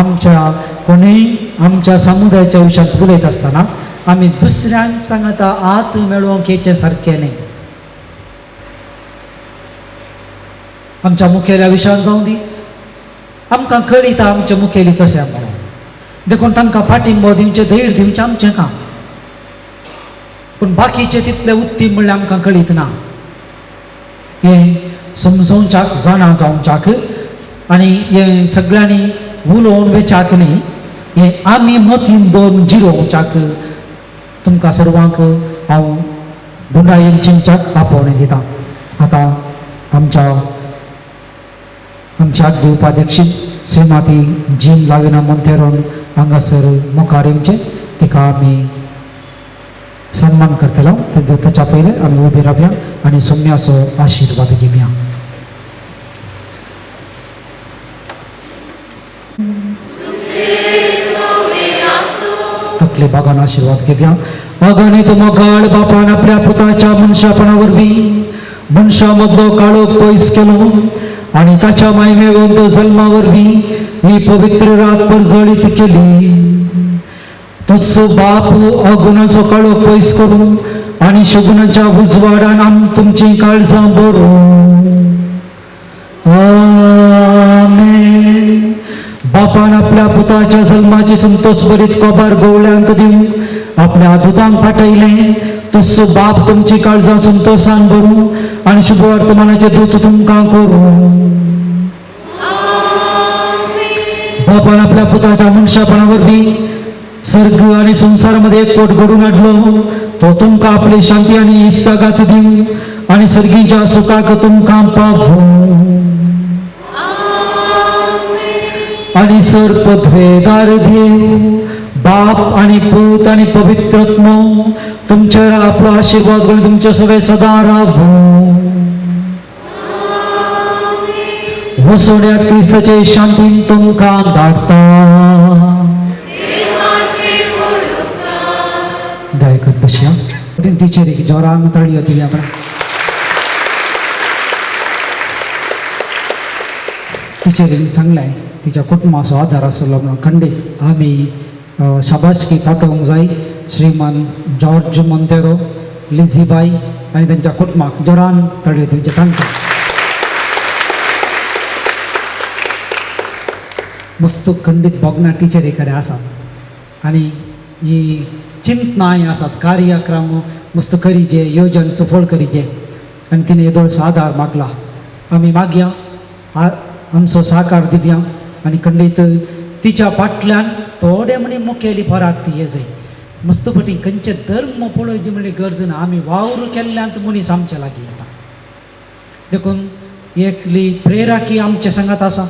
आमच्या कोणूय आमच्या समुदायाच्या विशयांत उलयत आसतना आमी दुसऱ्यांक सांगता हात मेळोवंक येचें सारकें न्ही. आमच्या मुखेल्या विशयांत जावं दी, आमकां कळीता आमचे मुखेली कशें म्हणून, देखून तांकां पाठिंबो दिवचें, धैर्य दिवचें आमचें काम. पूण बाकीचे तितले उत्तीम म्हणल्यार आमकां कळीत ना. हें समजोवच्याक, जाणा जावच्याक आनी हें सगळ्यांनी उलोवन वेच्याक न्ही, हें आमी मतीन दवरून जिरोवच्याक तुमकां सर्वांक हांव गुंडायेन चिंतच्याक आपोवणें दितां. आतां आमच्या आमच्या आदली उपाध्यक्ष श्रीमती जीन लाविना मोंतेरोन हांगासर मुखार येवचें, तिका आमी सन्मान करतलो. ताच्या पयलें आमी उबी रावया आनी सोम्याचो आशिर्वाद घेवया. तकले बागान आशिर्वाद घेवया. अगणित मोगाळ बापान आपल्या पुताच्या मनशापणा वरवीं मनशा मदलो काळोख पयस केलो आनी ताच्या मायमेवंत जल्मा वरवीं ही पवित्र रात परजळीत केली. तसो बाप अगुणाचो काळोख पयस करून आनी शगुनाच्या उजवाडान आम तुमचीं काळजां बरोवं. आमेन. बापान आपल्या पुताच्या जल्माची संतोष भरीत कोबार गोवळ्यांक दिवन आपल्या दुतांक पाठयलें. तसो बाप तुमची काळजां संतोशान भरूं आनी शुभवर्तमानाचे दूत तुमकां करूं. बापान आपल्या पुताच्या मनशापणा वरवीं सर्ग आनी संवसारामध्ये एकवट घडून हाडलो. तो तुमकां आपली शांती आनी इश्टागात दिवं आनी सर्गीच्या सुखाक तुमकां पावूं. आनी सर पदवेदार देव बाप आनी पूत आनी पवित्रत्म तुमचेर आपलो आशिर्वाद करून तुमचे सगळे सदां रावूं. वसोड्यात क्रिस्ताचे शांतीन तुमकां धाडटा. दयाकत बसया. टिचरीक जोरान ताळयो दिवया. टिचरीन सांगलें तिच्या कुटुंबाचो आदार आसलो म्हणून खंडीत आमी शाबासकी पाठोवंक जाय श्रीमान जॉर्ज मोंतेरो, लिझीबाई आनी तांच्या कुटुंबाक जोरान ताळयो दिवचे तांकां. मस्त खंडीत भोगना टिचरी कडेन आसात आनी ही चिंतनाय आसात, कार्यक्रम मस्त करीचे, योजन सफळ करीचे आनी तिणें येदोळसो आदार मागला. आमी मागया आमचो साकार दिवया आनी खंडीत तिच्या फाटल्यान थोडे म्हणी मुखेली फराक ती येजय. मस्त पटी खंयचे धर्म पळोवचे म्हणल्यार गरज ना, आमी वावर केल्ल्यांत मनीस आमच्या लागीं येता. देखून एकली प्रेराकी आमच्या संगात आसा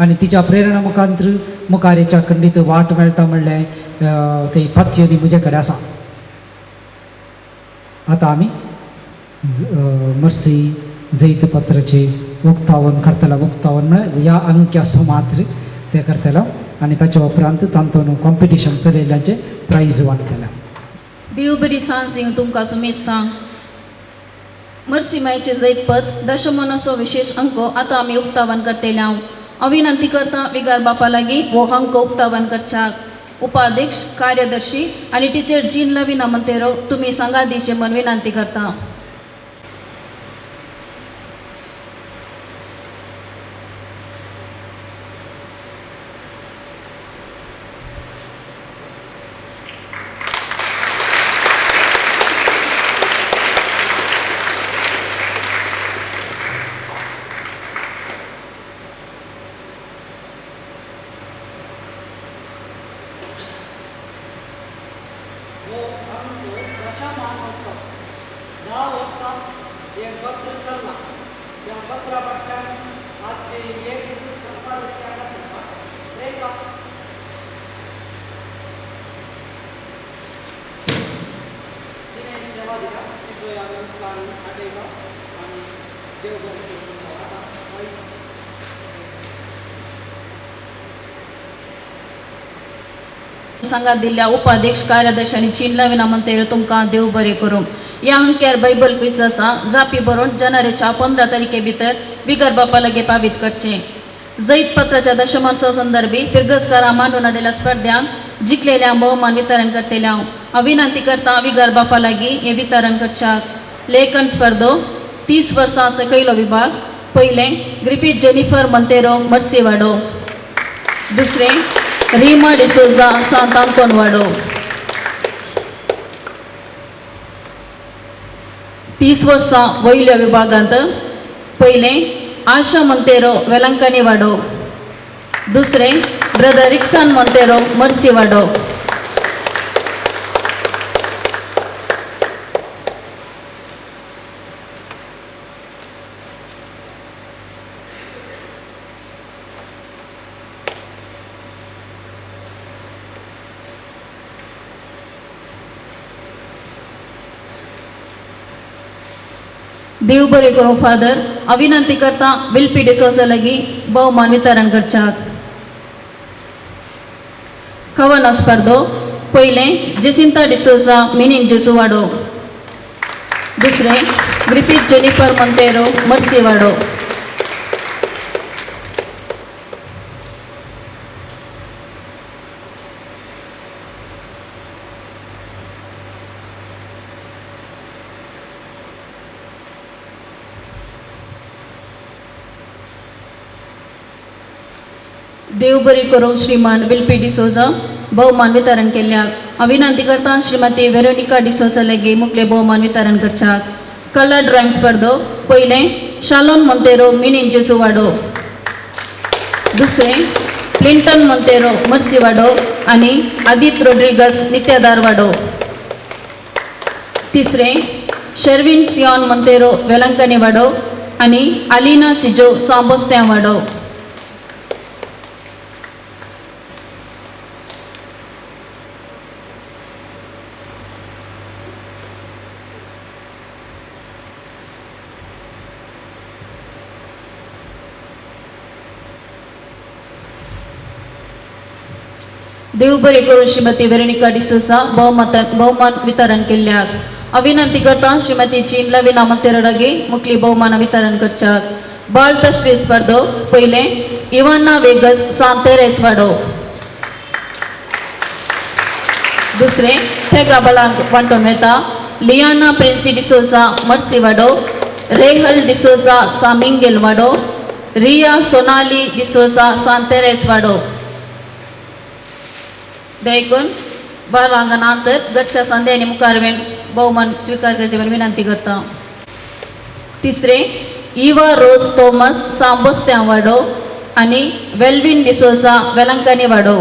आनी तिच्या प्रेरणा मुखांतर मुखार हेच्या खंडीत वाट मेळटा म्हणल्यार ते पातयेनी म्हजे कडेन आसा. आतां आमी मर्सी जैत पत्राचे उक्तावण करतलो. उक्तावण म्हळ्यार ह्या अंक्याचो मात्र ते करतलो आनी ताच्या उपरांत तांतून कॉम्पिटिशन चलयल्ल्याचें प्रायज वांट्टलो. देव बरी सांज दिवं तुमकां सुमेस्तांक. मर्सी मायचे जैतपद दशमनाचो विशेष अंक आतां आमी उक्तावण करतले. हांव विनंती करता विगार बापा लागीं हो अंक उक्तावण करच्याक उपाध्यक्ष कार्यदर्शी आनी टिचर जीन लविना मंतेरो तुमी सांगात दिवचे म्हूण विनंती करता. सांगात दिल्ल्या उपाध्यक्ष कार्यदर्शी आनी चीन लविना मंतेरो तुमकां देव बरें करूं. ह्या अंक्यार बायबल क्वीज आसा जापी बरोवन जानेवारीच्या 15 तारखे भितर बिगर बापा लागीं पावीत करचें. जैत पत्राच्या दशमांचो संदर्भी फिरगसकारां मांडून हाडिल्ल्या स्पर्ध्यांक जिखलेल्या भोवमान वितरण करतले. हांव विनंती करता विगर बापा लागीं हें वितरण करच्याक. लेखन स्पर्धो 30 वर्सां सकयलो विभाग. पयलें ग्रिफीथ जेनिफर मंतेरो मर्सीवाडो, दुसरें रीमा डिसोजा सांत आंतोनवाडो. 30 वर्सां वयल्या विभागांत पयलें आशा मंतेरो वेलंकनी वाडो, दुसरें ब्रदर रिक्सान मंतेरो मर्सी वाडो. देव बरें करूं फादर. विनंती करता विल्पी डिसोजा लागीं भोवमान वितरण करच्याक. कवन स्पर्धो पयलें जेसिंता डिसोजा मिनीन जेजू वाडो, दुसरें ग्रिफीथ जेनिफर मंतेरो मर्सी वाडो. देव बरी करूं श्रीमान विल्पी डिसोजा भोवमान वितरण केल्ल्याक. विनंती करता श्रीमती वेरोनिका डिसोजा लागीं मुखले भोवमान वितरण करच्याक. कलर ड्रॉइंग स्पर्धो पयलें शालोन मंतेरो मिनीन जेजू वाडो, दुसरें क्लिंटन मंतेरो मर्सी वाडो आनी आदित रोड्रिगस नित्यादार वाडो, तिसरें शर्विन सियोन मंतेरो वेलंकनी वाडो आनी आलिना सिजो सांबोस्त्या वाडो. देव बरें करूं श्रीमती वेरोनिका डिसोजा भोवमान वितरण केल्ल्याक. विनंती करता श्रीमती जीन लविना मंतेरो लागीं मुखली भोवमान वितरण करच्याक. बाल तस्वीर स्पर्धो पयलें इवाना वेगस सांत तेरेस वाडो, दुसरें थेगा बलांक वांटून वेता लियाना प्रिन्सी डिसोजा मर्सी वाडो, रेहल डिसोजा सामिंगेल वाडो, रिया सोनाली डिसोजा सांत तेरेस वाडो. देखून बालांगणांत घरच्या संध्यानी मुखार भोवमान स्विकार करचे म्हूण विनंती करता. तिसरें इवा रोज थॉमस सांबोस्त्या वाडो आनी वेल्विन डिसोजा वेलंकनी वाडो.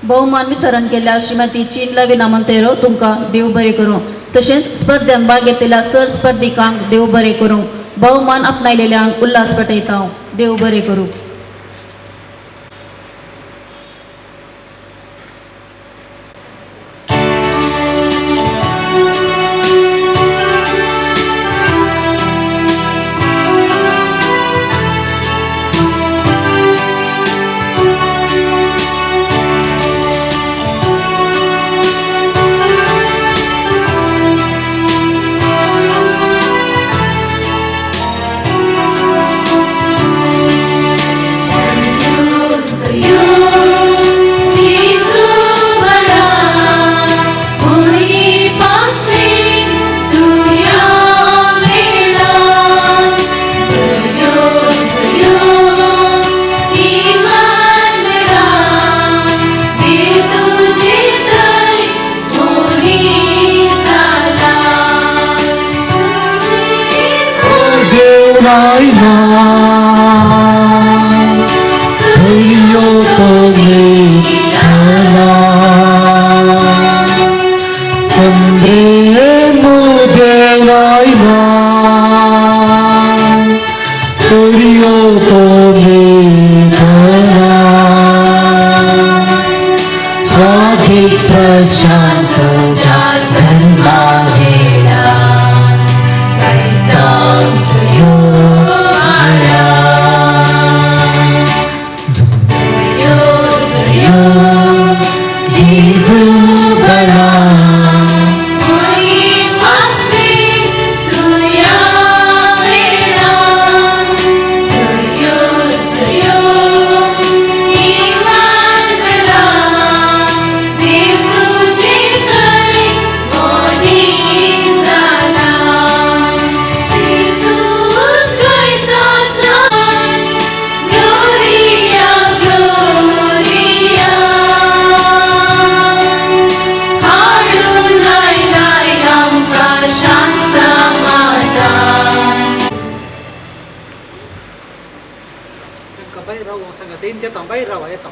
भोवमान वितरण केल्ल्या श्रीमती चीन लविना मंतेरो तुमकां देव बरें करूं. तशेंच स्पर्ध्यांत भाग घेतलेल्या सर स्पर्धिकांक देव बरें करूं. भोवमान आपणायलेल्यांक उल्हास पेटयता. देव बरें करूं. बायर राव सांगात येता, बायर रावा येता.